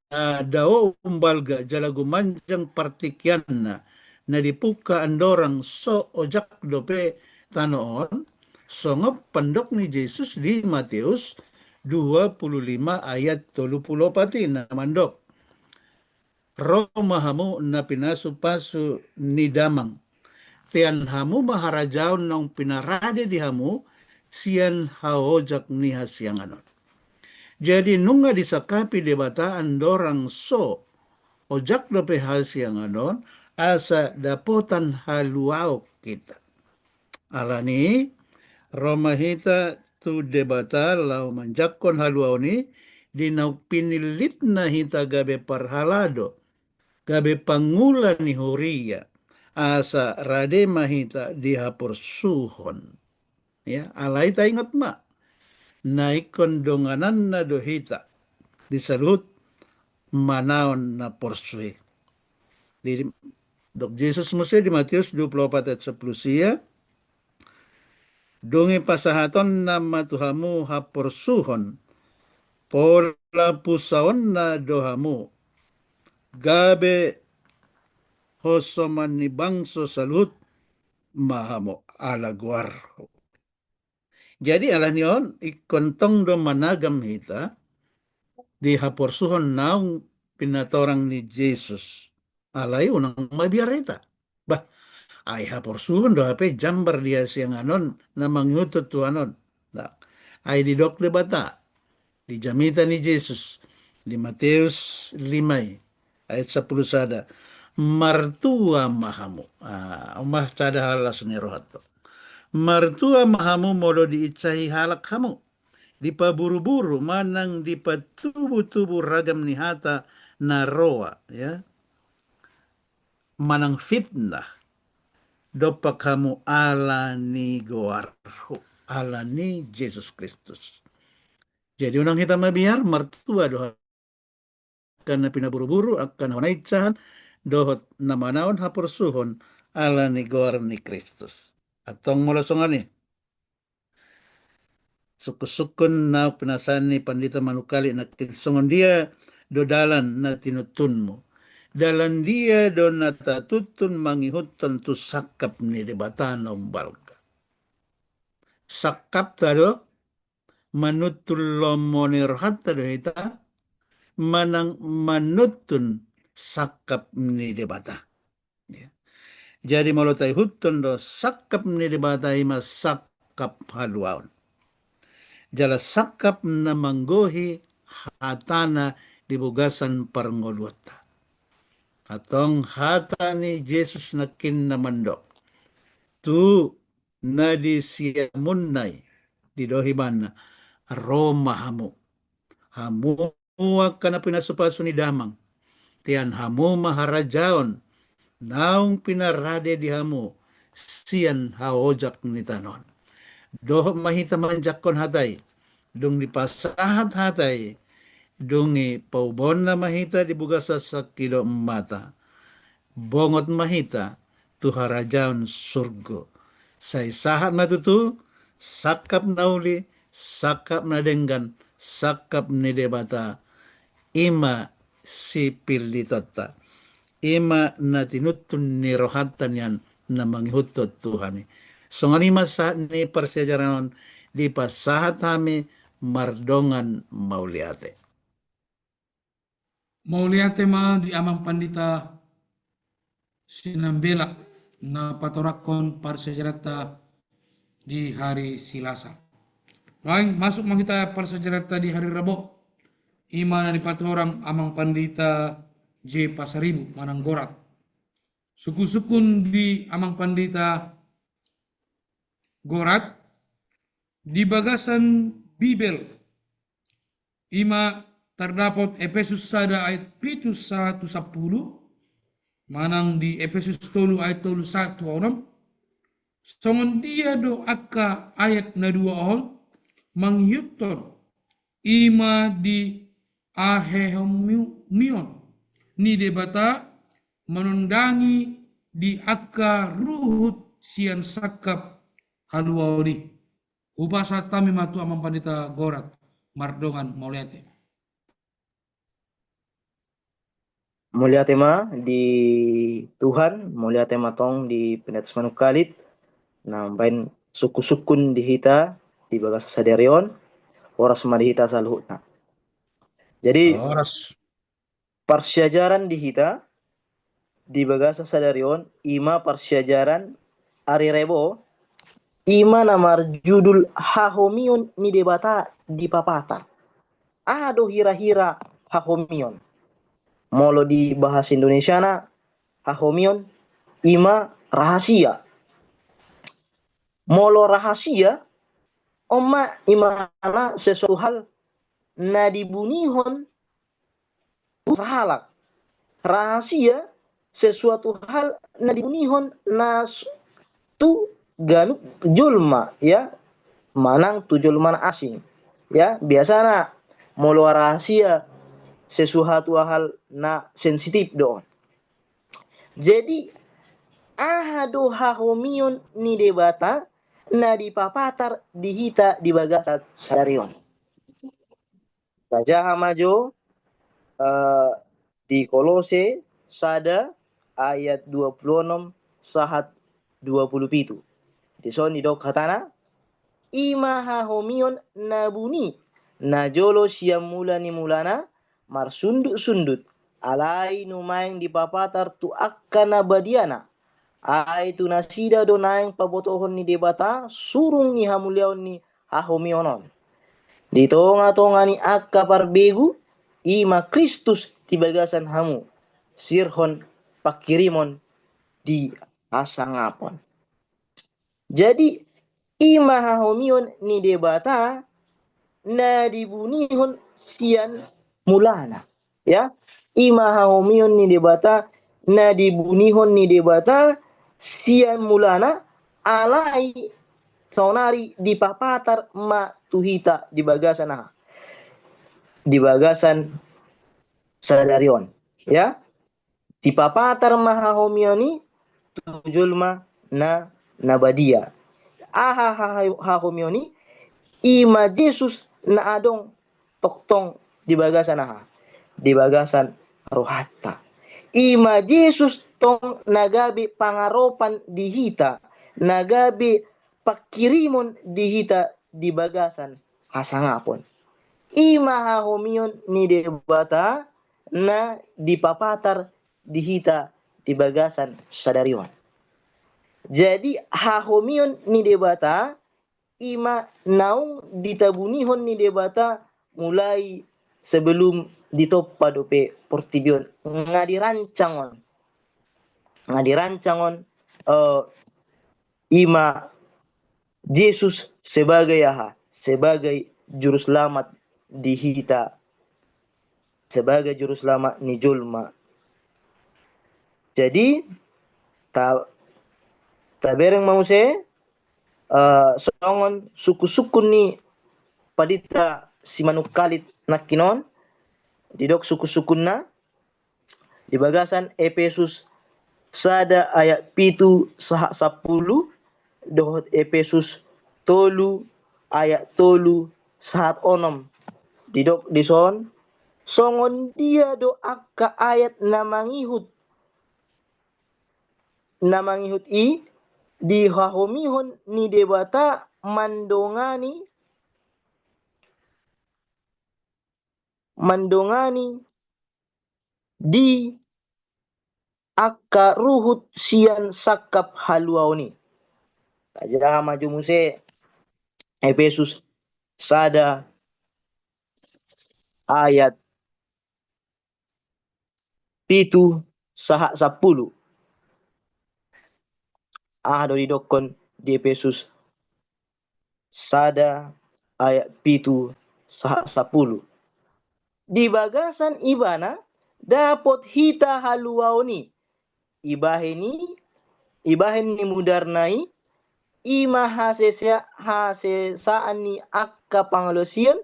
na dao umbalga jala gumanjang partingkianna, na dipungka andorang so ojak dope tano on, songon pandok ni Jesus di Mateus dua puluh lima ayat tolu puluh opat i na mandok: Ro ma hamu na pinasupasu ni Damang, tean hamu ma harajaon naung pinarade di hamu sian haojak ni hasiangan on. Jadi nunga disangkapi Debata andorang so ojak dope hasiangan on, asa dapotan haluaon hita. Alani, ro ma hita tu Debata laho manjangkon haluaon i, di naung pinillitna hita gabe parhalado, gabe pangula ni huria, asa rade ma hita di haporsuhon. Ya, alai taingot ma, na ingkon dongananna do hita di saluhut manaon na porsua i. Didok Jesus muse di Mateus dua puluh opat ayat sampulu sia: Dung i pasahatonna ma tu hamu haporsuhon, pola pusaonna do hamu, gabe hosoman ni bangso saluhut ma hamu ala goarhu. Jadi alani on ingkon tong do managam hita di haporsuhon naung pinatorang ni Jesus. Alai unang mabiar hita. Bah, ai haporsuhon do hape jambar di hasiangan on na mangihuthon Tuhan on. Nah, ai didok Debata di jamita ni Jesus di Mateus lima i ayat sampulu sada: Martua ma hamu. Ah, on ma sada hal las ni rohanta. Martua ma hamu molo diinsahi halak hamu, dipaburuburu manang dipatubutubu ragam ni hata na roa, ya, manang fitnah dompak hamu ala ni goarhu, ala ni Jesus Kristus. Jadi unang hita mabiar, martua do angka na pinaburuburu, angka na hona insahan, dohot na manaon haporsuhon ala ni goar ni Kristus. Antong molo songon i, sungkunsungkun naung pinasahat ni Pandita Manungkalit nangkin, songon dia do dalan na tinuntunmu? Dalan dia do na tatuntun mangihuthon tu sangkap ni Debata na umbalga? Sangkapta do, manuntun lomo ni rohanta do hita, manang manuntun sangkap ni Debata? Ya. Jadi molo taihuthon do sangkap ni Debata, i ma sangkap haluaon. Jala sangkap na manggohi hatana di bagasan parngoluonta. Antong hata ni Jesus nangkin na mandok: Tu na di siamunna i, didok ibana, ro ma hamu. Hamu angka na pinasupasu ni Damang, tean hamu ma harajaon naung pinarade di hamu sian haojak ni tano on. Dohot ma hita manjangkon hata i, dung dipasahat hata i, dung i paubaonna ma hita di bagasan sangkidop mata, bongot ma hita tu harajaon surgo. Sai sahat ma tutu, sangkap na uli, sangkap na denggan, sangkap ni Debata, i ma sipillitonta, i ma na tinuntun ni rohanta nian na mangihuthon Tuhan i. Songon i ma sahat ni parsiajaran on, dipasahat hami mardongan mauliate. Mauliate ma di Amang Pandita Sinambela na patoranghon parsiajaranta di hari Silasa. Laeng masuk ma hita parsiajaranta di hari Rebo, i ma na dipatorang Amang Pandita J Pasaribu manang Gorat. Sungkunsungkun di Amang Pandita Gorat, di bagasan Bibel, i ma tardapot Epesus sada ayat pitu sahat tu sampulu, manang di Epesus tolu ayat tolu sahat tu onom. Songon dia do angka ayat na dua on mangihuthon, i ma di Aheomion, ni Debata manondangi di angka ruhut sian sangkap haluaon i. Hupasahat hami ma tu Amang Pandita Gorat mardongan mauliate. Mauliate ma di Tuhan, mauliate ma tong di Pendeta Simanungkalit na mambahen sungkun-sungkun di hita di bagasan sadari on. Horas ma di hita saluhutna. Jadi, horas. Parsiajaran di hita di bagasan sadari on, i ma parsiajaran ari Rebo, i ma na marjudul Hahomion ni Debata dipapatar. Aha do hira-hira hahomion? Molo di bahasa Indonesiana, hahomion i ma rahasia. Molo rahasia, on ma i ma na sesuatu hal na dibunihon tu halak. Rahasia sesuatu hal na dibunihon na s-, tu ganup jolma, ya, manang tu jolma na asing. Ya, biasana molo rahasia sesuatu hal na sensitif do on. Jadi, aha do hahomion ni Debata na dipapatar di hita di bagasan sadari on? Tajaha ma jo, eh, di Kolose sada ayat dua puluh enam sahat dua puluh pitu. Dison didok hatana, i ma hahomion na buni, na jolo sian mula ni mulana, marsundut-sundut, alai nuaeng dipapatar tu angka na badiana. Ai tu nasida do naeng pabotohon ni Debata surung ni hamuliaon ni hahomion on. Di tonga-tonga ni angka parbegu, i ma Kristus di bagasan hamu, sirhon pangkirimon di hasangapon. Jadi, i ma hahomion ni Debata na dibunihon sian mulana. Ya, i ma hahomion ni Debata na dibunihon ni Debata sian mulana, alai saonari dipapatar ma tu hita di bagasan aha? Di bagasan sadari on. Ya, dipapatar ma hahomion i tu jolma na, na badia. Aha ha-, hahomion i? I ma Jesus na adong tongtong di bagasan aha? Di bagasan rohanta. I ma Jesus tong na gabe pangaropan di hita, na gabe pangkirimon di hita di bagasan hasangapon. I ma hahomion ni Debata na dipapatar di hita di bagasan sadari on. Jadi, hahomion ni Debata i ma naung ditabunihon ni Debata mulai sebelum ditompa dope portibi on. Nga dirancang on. Nga dirancang on, eh, i ma Jesus sebagai aha? Sebagai juruselamat di hita, sebagai juruselamat ni jolma. Jadi, ta-, tabereng ma muse, eh, songon sungkun-sungkun ni Pandita Simanungkalit nangkin on, didok sungkun-sungkunna, di bagasan Epesus sada ayat pitu sahat sampulu, dohot Epesus tolu ayat tolu sahat onom. Didok dison, songon dia do angka ayat na mangihut, na mangihut i, dihahomihon ni Debata mandongani, mandongani di angka ruhut sian sangkap haluaon i. Tajaha ma jo muse Epesus sada ayat pitu sahat sampulu. Aha do didokkon di Epesus sada ayat pitu sahat sampulu? Di bagasan Ibana dapot hita haluaon i, ibahen i, ibahen ni mudarna i, i ma hasesa-, hasesaan ni angka pangalaosion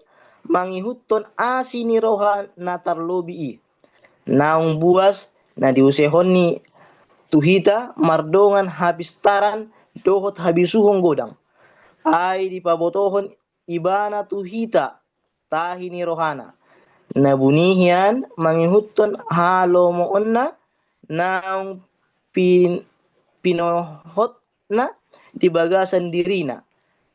mangihuthon asi ni roha na tarlobi i. naung buas na diusehon ni tu hita mardongan hapistaran dohot habisuhon godang. Ai dipabotohon ibana tu hita tahi ni rohana, na bunihian mangihuthon halomoonna naung pin-, pinohotna di bagasan dirina,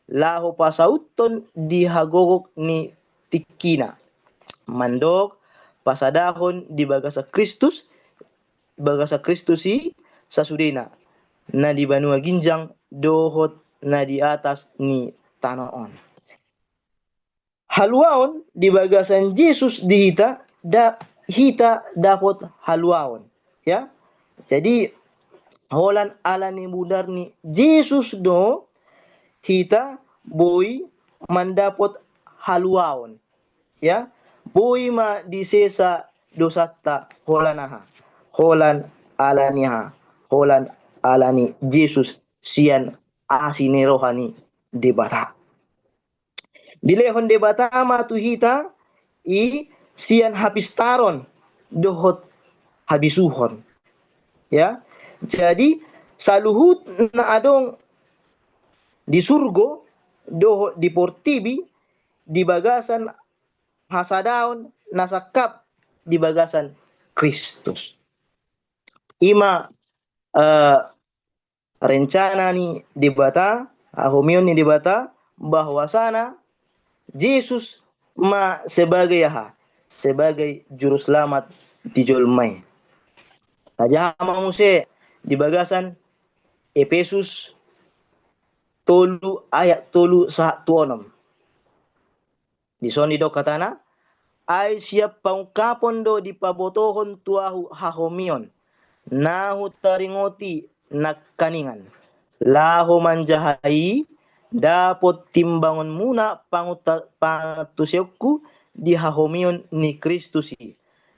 laho pasauthon di hagogok ni tingkina, mandok pasadahon di bagasan Kristus, bagasan Kristus i sasudena, na di banua ginjang dohot na di atas ni tano on. Haluaon di bagasan Jesus di hita, da-, hita dapot haluaon. Ya. Jadi, holan ala ni mudar ni Jesus do hita boi mandapot haluaon. Ya. Boi ma disesa dosanta holan aha? Holan ala ni aha? Holan ala ni Jesus sian asi ni roha ni Debata. Dilehon Debata ma tu hita i sian hapistaron dohot habisuhon. Ya. Jadi, saluhut na adong di surgo dohot di portibi di bagasan hasadaon na sangkap di bagasan Kristus. I ma, eh, rencana ni Debata, hahomion ni Debata, bahwasana Jesus ma sebagai aha? Sebagai juru selamat di jolma i. Tajaha ma muse di bagasan Epesus tolu ayat tolu sahat tu onom. Dison didok hatana, ai sian pangungkapon do dipabotohon tu ahu hahomion na hutaringoti nangkaningan, laho manjaha i dapot timbangonmuna panguta-, pangantusionku di hahomion ni Kristus i.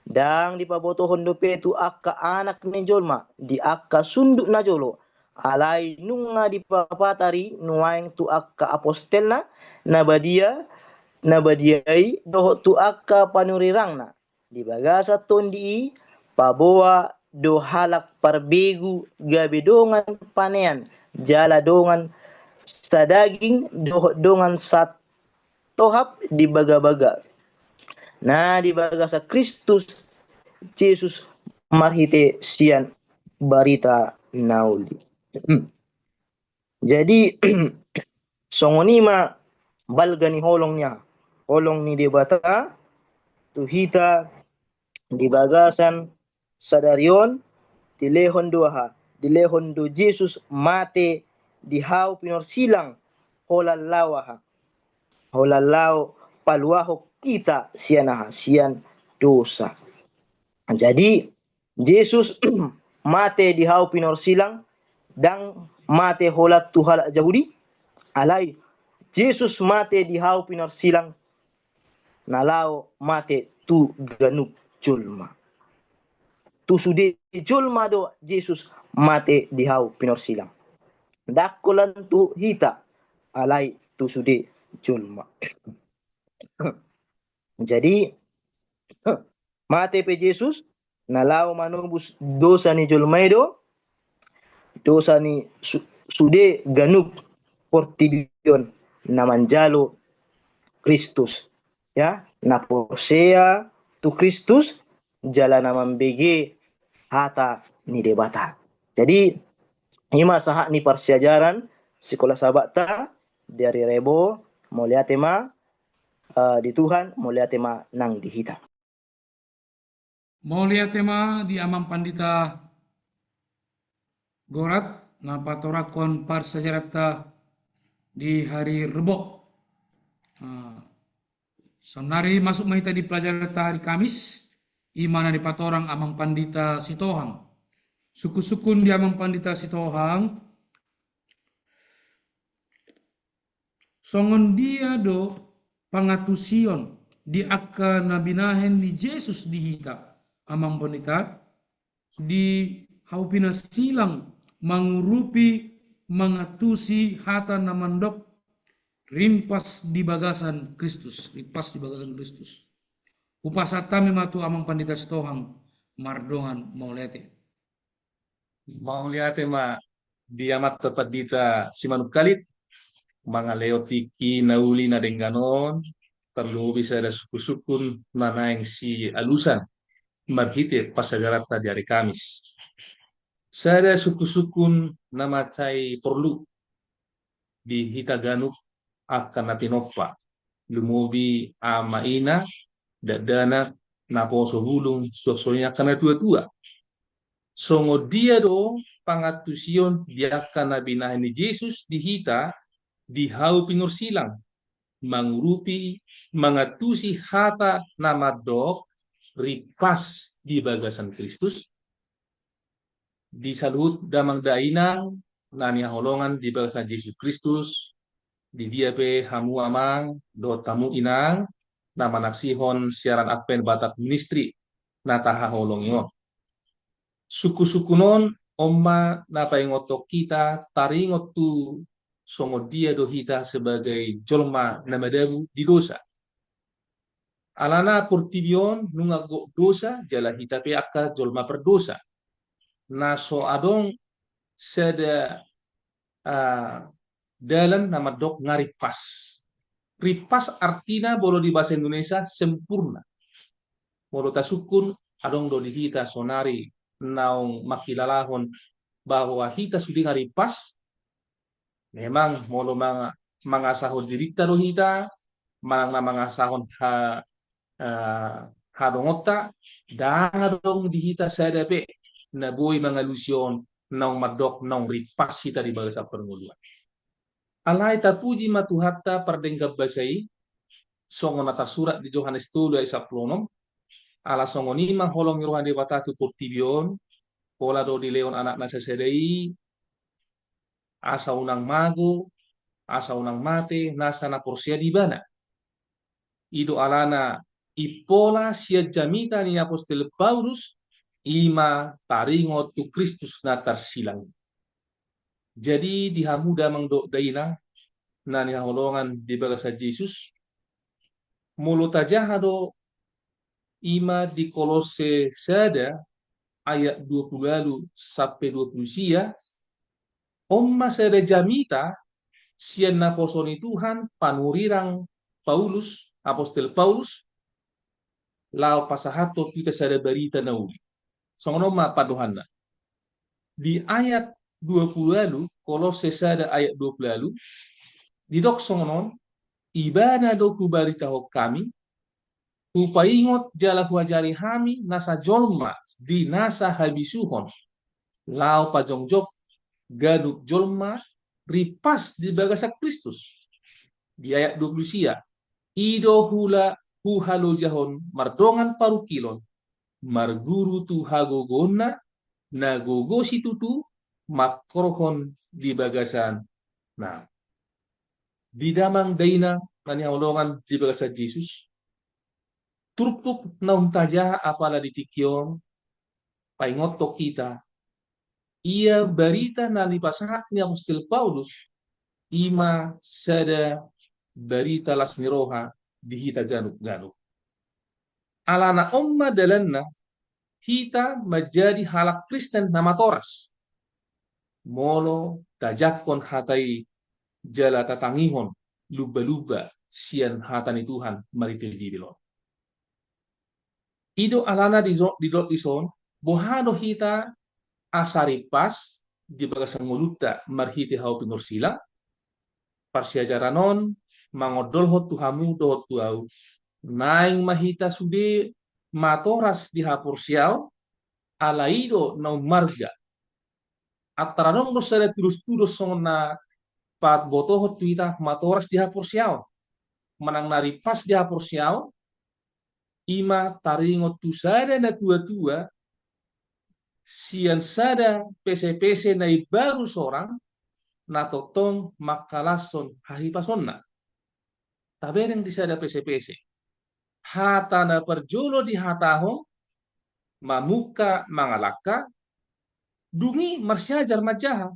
Ndang dipabotohon dope tu angka anak ni jolma di angka sundut na jolo, alai nunga dipapatari nuaeng tu angka apostelna na badia, na badia i dohot tu angka panurirangna. Di bagasan tondi i paboa do halak parbegu gabe dongan panean jala dongan sadaging dohot dongan satohap di bagabaga na di bagasan Kristus Jesus marhite sian barita na uli. Jadi, songon i ma balga ni holong ni aha? Holong ni Debata tu hita di bagasan sadari on, dilehon do aha? Dilehon do Jesus mate di hau pinorsilang holan laho aha? Holan laho paluahon hita sian aha? Sian dosa. Jadi, Jesus mate di hau pinorsilang, ndang mate holan tu halak Jahudi, alai Jesus mate di hau pinorsilang na laho mate tu ganup jolma. Tu sude jolma do Jesus mate di hau pinorsilang. Ndang holan tu hita, alai tu sude jolma. Jadi, mate pe Jesus, na laho manobus dosa ni jolma i do, dosa ni su-, sude ganup portibi on na manjalo Kristus. Ya, na porsea tu Kristus, jala na mambege hata ni Debata. Jadi, i ma sahat ni parsiajaran Sikola Sabatta di ari Rebo, mauliate ma, eh, di Tuhan, mauliate ma nang di hita. Mauliate ma di Amang Pandita Gorat, na patorangkon parsiajaranta di hari Rebo. Nah, saonari masuk ma hita di pelajaranta hari Kamis, i ma na dipatorang Amang Pandita Sitohang. Sungkun-sungkun di Amang Pandita Sitohang, songon dia do pangantusion di angka na binahen ni Jesus di hita, Amang Pandita, di hau pinorsilang mangurupi, mangantusi hata na mandok rimpas di bagasan Kristus, rimpas di bagasan Kristus. Hupasahat hami ma tu Amang Pandita Sitohang, mardongan mauliate. Mauliate ma di Amanta Pandita Simanungkalit, mangalehon tingki na uli na denggan on, tarlumobi sada sungkunsungkun na naeng sialusan marhite parsiajaranta di ari Kamis. Sada sungkunsungkun na mansai porlu di hita ganup angka na pinompa, lumobi ama ina, dakdanak, naposo bulung, suang songon i angka na tuatua. Songon dia do pangantusion di angka na binahen ni Jesus di hita di hau pinursilang, mangurupi, mangantusi hata na mandok ripas di bagasan Kristus? Di saluhut damang dainang na nihaholongan di bagasan Jesus Kristus, di dia pe hamu amang dohot hamu inang na manaksihon siaran Advent Batak Ministry na tahaholongi on. Sungkunsungkun on, on ma na paingothon hita taringot tu songon dia do hita sebagai jolma na madabu di dosa. Alana portibi on nunga gok dosa, jala hita pe angka jolma pardosa. Na so adong sada, ah, dalan na mandok nga ripas. Ripas artina molo di bahasa Indonesia sempurna. Molo tasungkun, adong do di hita saonari naung mangkilalahon bahwa hita sude nga ripas? Memang molo manga-, mangasahon dirinta do hita, manang na mangasahon ha-, eh, hadongonta, ndang adong di hita sada pe na boi mangalusi on naung mandok naung ripas hita di bagasan parngoluan. Alai tapuji ma Tuhanta pardenggan basa i, songon na tarsurat di Johannes tolu ayat sampulu onom, ala songon i ma holong ni roha ni Debata tu portibi on, pola do dilehon anakna sasada i, asa unang mago, asa unang mate nasa na porsea di ibana. I do alana impola sian jamita ni apostel Paulus, i ma taringot tu Kristus na tarsilang. Jadi di hamu damang dohot dainang na nihaholongan di bagasan Jesus, molo tajaha do i ma di Kolosse sada ayat dua pulu ualu sampe dua pulu sia, on ma sada jamita sian naposo ni Tuhan panurirang Paulus, apostel Paulus, laho pasahathon tu hita sada barita na uli. Songon on ma pandohanna. Di ayat dua pulu ualu, Kolosse sada ayat dua pulu ualu, didok songon on, ibana do hubaritahon hami, hupaingot jala huajari hami nasa jolma di nasa habisuhon, laho pajongjong ganup jolma ripas di bagasan Kristus. Di ayat dua pulu sia, i do hula huhalojahon mardongan parungkilon, marguru tu hagogoonna, na gogo situtu, mangkorhon di bagasan na. Di damang dainang na nihaholongan di bagasan Jesus, turpuk naung tajaha apala di tingki on, paingothon hita, ia barita na nipasahat ni apostel Paulus, i ma sada barita las ni roha di hita ganup-ganup. Alana on ma dalanna hita manjadi halak Kristen na matoras. Molo tajangkon hata i jala tatangihon lumba-lumba sian hata ni Tuhan marhite Bibel on. I do alana di jo-, didok dison, boha do hita asa ripas di bagasan ngolunta marhite hau pinursilang? Parsiajaran on mangondolhon tu hamu dohot tu ahu, naeng ma hita sude matoras di haporseaon, ala i do na ummarga. Antar adong do sada tudos-tudos songon na pabotohon tu hita matoras di haporseaon manang na ripas di haporseaon, i ma taringot tu sada natua-tua sian sada pese-pese na imbaru sorang na tongtong mangkalashon hahipasonna. Tabereng di sada pese-pese. Hata na parjolo dihatahon, mamungka mangalangka, dung i marsiajar manjaha.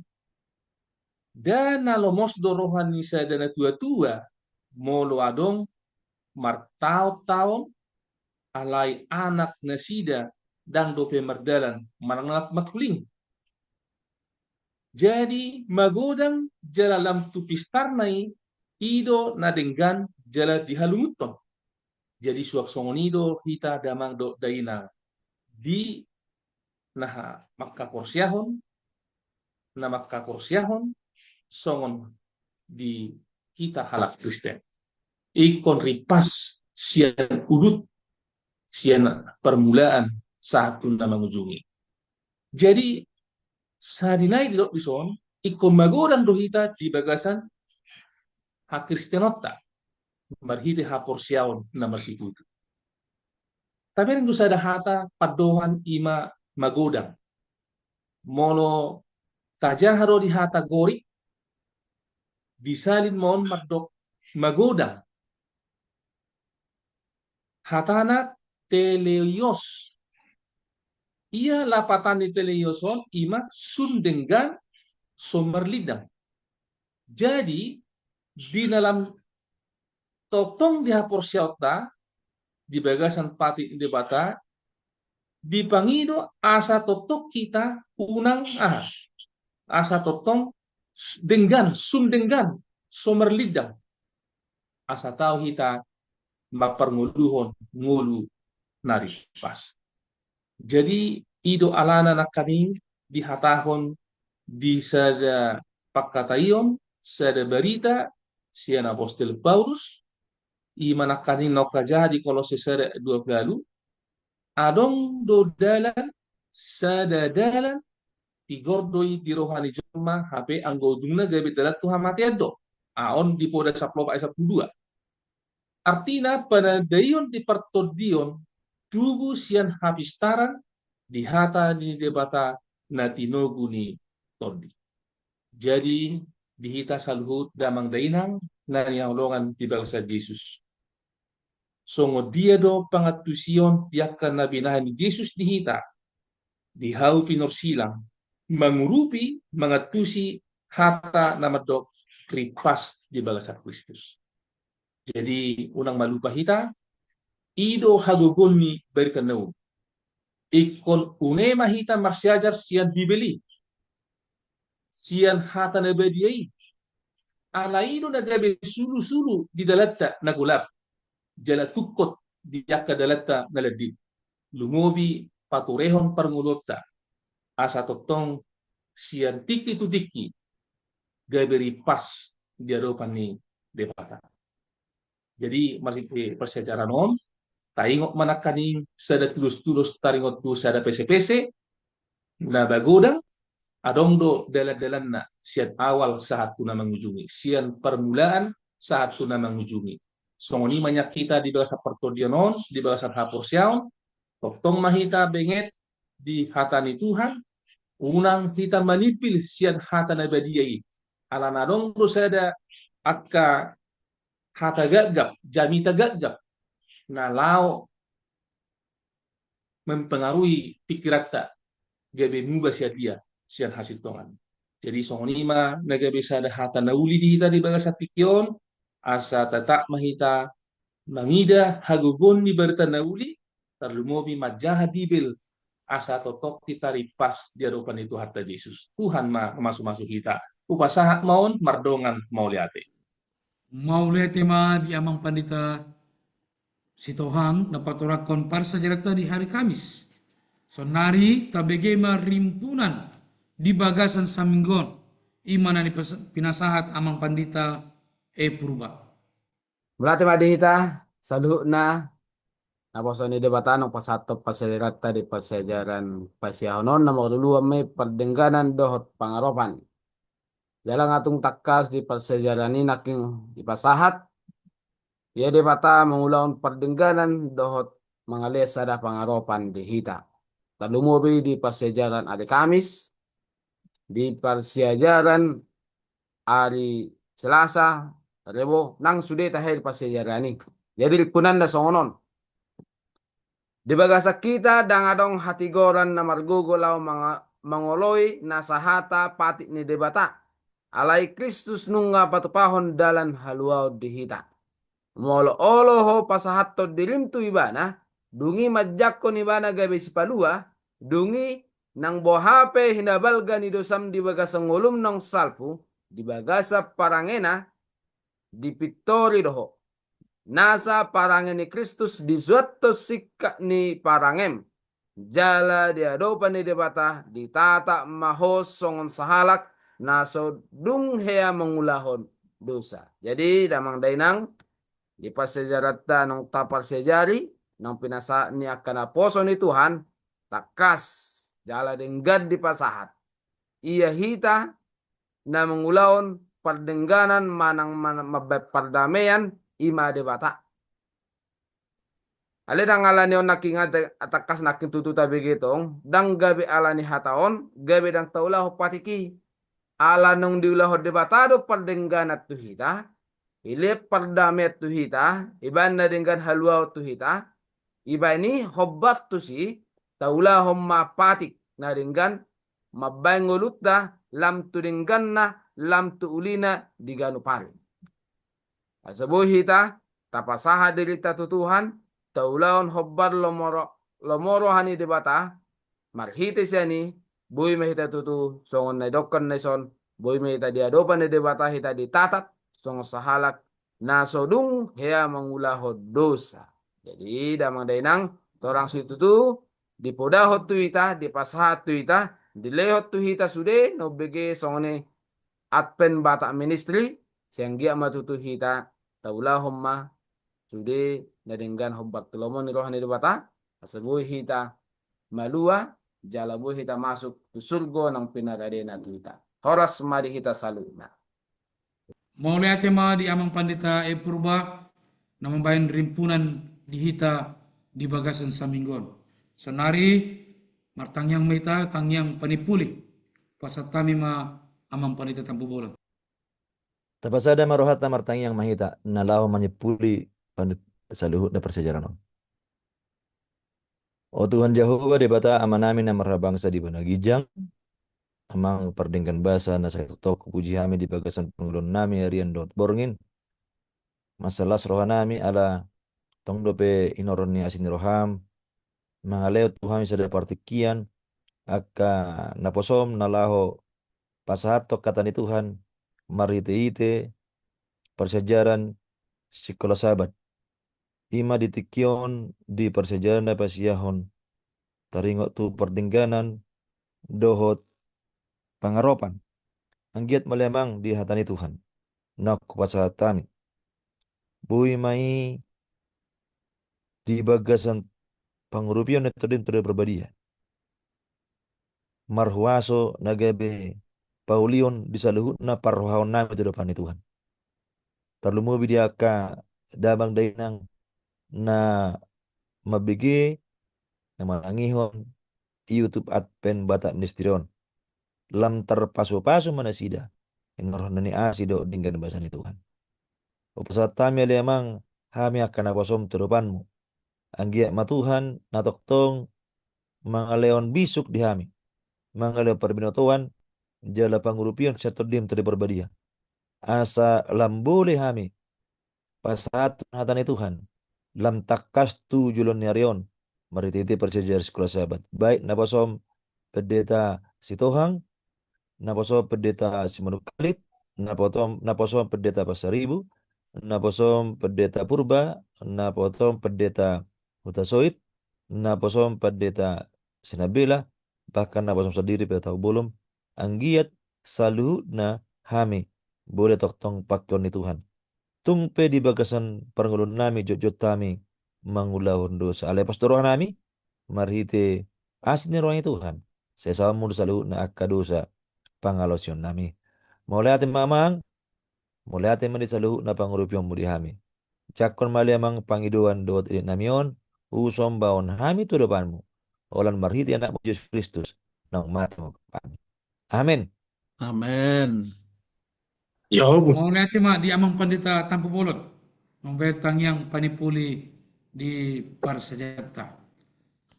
Nda na lomos do roha ni sada natua-tua molo adong martaon-taon, alai anak nasida ndang dope mardalan manang na mangkuling. Jadi magodang jala lam tu pistarna i, i do na denggan jala dihalungunhon. Jadi suang songon i do hita damang dohot dainang di na mangkaporseahon, na mangkaporseahon songon di hita halak Kristen. Ingkon ripas sian udut, sian parmulaan sahat tu na mangujungi. Jadi sadinai didok dison, ingkon magodang do hita di bagasan hakristenonta, marhite haporseaon na marsitutu. Tabereng do sada hata pandohan i ma magodang. Molo tajaha do di hata Gorik, disalin ma on mandok magodang. Hatana teleios. Ia lapatan ni teleios on i ma sun denggan, so marlindang. Jadi di na lam tongtong di haporseaonta di bagasan patik ni Debata, dipangido asa tongtong hita unang aha, asa tongtong s-, denggan, sun denggan, so marlindang. Asa tau hita mamparngoluhon ngolu na ripas. Jadi i do alana nangkaning dihatahon di sada pangkataion, sada barita sian apostel Paulus, i ma nangkaning na ungkajadi Kolose sada dua pulu, adong do dalan, sada dalan, tigor do i di roha ni jolma, hape anggo ujungna gabe dalan tu hamatean do. Aha on di Poda sampulu opat ayat sampulu dua. Artina panandaion di partondion tubu sian hapistaran di hata ni Debata na tinogu ni tondi. Jadi di hita saluhut damang dainang na hinaholongan di bagasan Jesus, songon dia do pangantusion di angka na binahen ni Jesus di hita, di hau pinorsilang, mangurupi, mangantusi hata na mandok ripas di bagasan Kristus. Jadi unang malupa hita, i do hagogoon ni barita na uli. Ingkon une ma hita marsiajar sian Bibel i, sian hata na badia i. Ala i do na gabe sulusulu di dalanta na golap, jala tungkot di angka dalanta na landit. Lumobi paturehon parngoluonta, asa tongtong sian tingki tu tingki gabe ripas di adopan ni Debata. Jadi marhite parsiajaran on, taingot ma nangkaning sada tudos-tudos taringot tu sada pese-pese, na magodang, adong do dalan-dalanna sian awal sahat tu na mangujungi, sian parmulaan sahat tu na mangujungi. Songon i ma nian hita di bagasan partondion on, di bagasan haporseaon, tongtong ma hita benget di hata ni Tuhan, unang hita manimpil sian hata na badia i. Alana adong do sada angka hata gagap, jamita gagap, na laho mempengaruhi pikiranta, gabe muba sian dia, sian hasintongan. Jadi songon i ma na gabe sada hata na uli di hita di bagasan tingki on, asa tatap ma hita mangida hagogoon ni barita na uli, tarlumobi manjaha Bibel, asa tongtong hita ripas di adopan ni Tuhanta Jesus. Tuhan ma mamasu-masu hita. Hupasahat ma on mardongan mauliate. Mauliate ma di Amang Pandita Sitohang na patorangkon parsiajaranta di hari Kamis. Saonnari tabege ma rimpunan di bagasan saminggu on, i ma na nipas-, pinasahat Amang Pandita E Purba. Mauliate ma di hita saluhutna, naposo ni Debata naung pasahathon parsiajaranta di parsiajaran parsiahon on, na marluluan ma i pardengganan dohot pangaropan. Jala nga tung tangkas di parsiajaran i nangkin dipasahat, ia Debata mangulahon pardengganan dohot mangalehon sada pangaropan di hita. Tarlumobi di parsiajaran ari Kamis, di parsiajaran ari Selasa, Rebo, nang sude tahe di parsiajaran i. Jadi rimpunanna songon on. Di bagasan hita ndang adong hatigoran na margogo laho manga-, mangoloi na sahata patik ni Debata. Alai Kristus nunga patupahon dalan haluaon di hita. Molo olo ho pasahathon dirim tu Ibana, Dung i manjangkon ibana gabe sipalua, dung i nang boha pe hinabalga ni dosam di bagasan ngolum naung salpu, di bagasan parangena, dipintori do ho. Nasa parange ni Kristus dizoathon singkat ni parangem. Jala di adopan ni Debata ditatap ma ho songon sahalak na so dung hea mangulahon dosa. Jadi, damang dainang, di parsiajaranta naung taparsiajari, naung pinasahat ni angka naposo ni Tuhan, tangkas jala denggan dipasahat. Ia hita na mangulahon pardengganan manang, manang mambaen pardamean, i ma Debata. Alai ndang ala ni on nangkin, tangkas nangkin tutu tabege tong, ndang gabe ala ni hata on, gabe ndang taulahon patik i. Ala naung diulahon Debata do pardengganan tu hita, dilehon pardamean tu hita, ibaen na denggan haluaon tu hita, ibaen i hombar tusi, taulahon ma patik na denggan, mambaen ngolunta lam tu dengganna, lam tu ulina di ganup ari. Asa boi hita tapasahat dirinta tu Tuhan, taulahon hombar lomo ro-, lomo roha ni Debata, marhite sian i, boi ma hita tutu songon na didok na dison, boi ma hita di adopan ni Debata hita ditatap songon sahalak na so dung hea mangulahon dosa. Jadi, damang dainang, torang situtu, dipodahon tu hita, dipasahat tu hita, dilehon tu hita sude, na umbege songon i Advent Batak Ministry, sai anggiat ma tutu hita taulahon ma sude na denggan hombar tu lomo ni roha ni Debata, asa boi hita malua, jala boi hita masuk tu surgo naung pinaradena tu hita. Horas ma di hita saluhutna. Mauliate ma di Amang Pandita E Purba, na mambaen rimpunan di hita di bagasan saminggu on. Saonari martangiang ma hita, tangiang panimpuli. Pasahat hami ma Amang Pandita Tampubolon. Tapasada ma rohanta, martangiang ma hita, na laho manimpuli pan-, saluhutna parsiajaran on. O Tuhan Jahowa, Debata Amanami na marhabangsa di banua ginjang, Amang pardenggan basa na sai tongtong hupuji hami di bagasan pangoluonnami arian dohot borngin. Mansai las rohanami ala tong dope inorhon ni asi ni roham mangalehon tu hami sada partingkian angka naposom na laho pasahathon hata ni Tuhan marhite-hite parsiajaran Sikola Sabat. I ma di tingki on di parsiajaran na pasiahon taringot tu pardengganan dohot pangaropan. Anggiat ma ale Amang di hata ni Tuhan naung hupasahat hami, boi ma i di bagasan pangurupion ni Tondim Tondi Parbadia, marhuaso na gabe paulion di saluhutna parrohaonnami tu adopan ni Tuhan. Tarlumobi di angka damang dainang na mambege, na manangihon YouTube Advent Batak Ministry on. Lam tarpasupasu ma nasida inorhon na ni asi dohot denggan basa ni Tuhan. Hupasahat hami ale Amang, hami angka naposom tu adopanmu. Anggiat ma Tuhan na tongtong mangalehon bisuk di hami, mangalehon parbinotoan jala pangurupion sian Tondim Tondi Parbadia, asa lam boi hami pasahathon hata ni Tuhan, lam tangkas tu joloan ni ari on, marhite-hite parsiajaran Sikola Sabat. Baik naposom Pendeta Sitohang, naposom Pendeta Simanungkalit, naposom, naposom Pendeta Pasaribu, naposom Pendeta Purba, naposom Pendeta Hutasoit, naposom Pendeta Sinambela, bahkan naposom sandiri Pendeta Tampubolon, anggiat saluhutna hami boi tongtong pangkeon ni Tuhan. Tung pe di bagasan parngoluonnami jotjot hami mangulahon dosa, alai pos do rohanami marhite asi ni roha ni Tuhan, sai sahat ma di saluhutna angka dosa pangalaosionnami. Mauliate ma Amang, mauliate ma di saluhutna pangurupionmu di hami. Jangkon ma ale Amang pangidoan dohot iritnami on, husombaon hami tu adopanmu, holan marhite Anakmu Jesus Kristus, naung mate mangihut hami. Amen. Amen. Mauliate ma di Amang Pandita Tampubolon, mambaen tangiang panimpuli di parsiajaranta.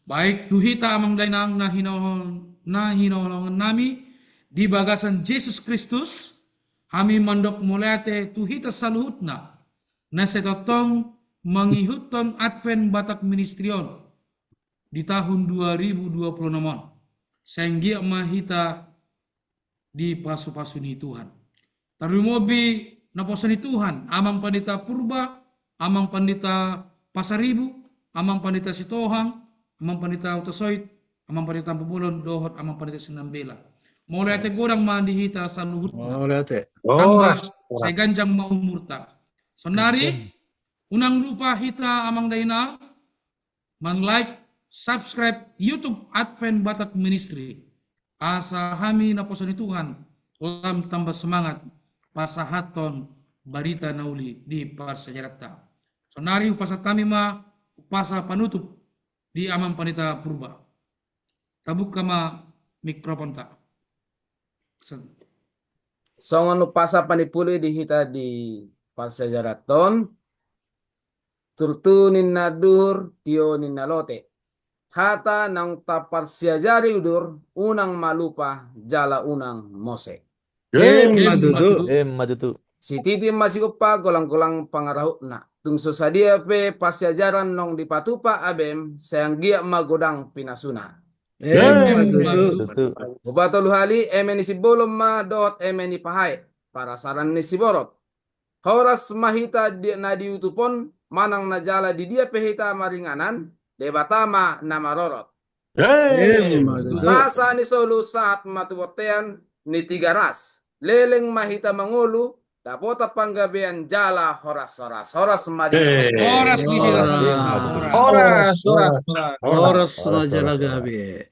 Baik, tu hita amang dainang na hinaholong, na hinaholongannami di bagasan Jesus Kristus, hami mandok mauliate tu hita saluhutna na sai tongtong mangihuthon Advent Batak Ministry on. di tahun dua ribu dua puluh enam on. Sai anggiat ma hita dipasupasu ni Tuhan. Tarlumobi naposo ni Tuhan, Amang Pandita Purba, Amang Pandita Pasaribu, Amang Pandita Sitohang, Amang Pandita Hutasoit, Amang Pandita Tampubolon, dohot Amang Pandita Sinambela. Mauliate godang ma di hita saluhutna. Mauliate. Tamba, sai ganjang ma umurta. Saonari, unang lupa hita, Amang Dainang, man-like, subscribe YouTube Advent Batak Ministry. Asa hami naposo ni Tuhan, lam tamba semangat pasahathon barita na uli di parsiajaranta. Saonari hupasahat hami ma umpasa panutup di Amang Pandita Purba. Tabuka ma mikrofonta. Songon umpasa panipuli di hita di parsiajaranta on, turtu ninna anduhur, tio ninna lote. Hata naung taparsiajari udur, unang ma lupa jala unang mose. Emma tutu. Emma tutu. Sititi ma sigompa, golang-golang pangarahutna. Tung so sadia pe parsiajaran naung dipatupa abem, sai anggiat ma godang pinasuna. Emma tutu. Tutu. Hupatolu hali, eme ni sibolon ma dohot eme ni pahae, parasaran ni siborok. Horas ma hita di, na diutup on, manang na jala di dia pe hita maringanan, Debata ma na marorot. Emma tutu. Sahat-sahat ni solu, sahat ma tu bontean ni Tigaras. Leleng ma hita mangolu, dapotan panggabean jala horas-horas. Horas ma di hita. Horas di hita. Horas, horas, horas. Horas ma jala gabe.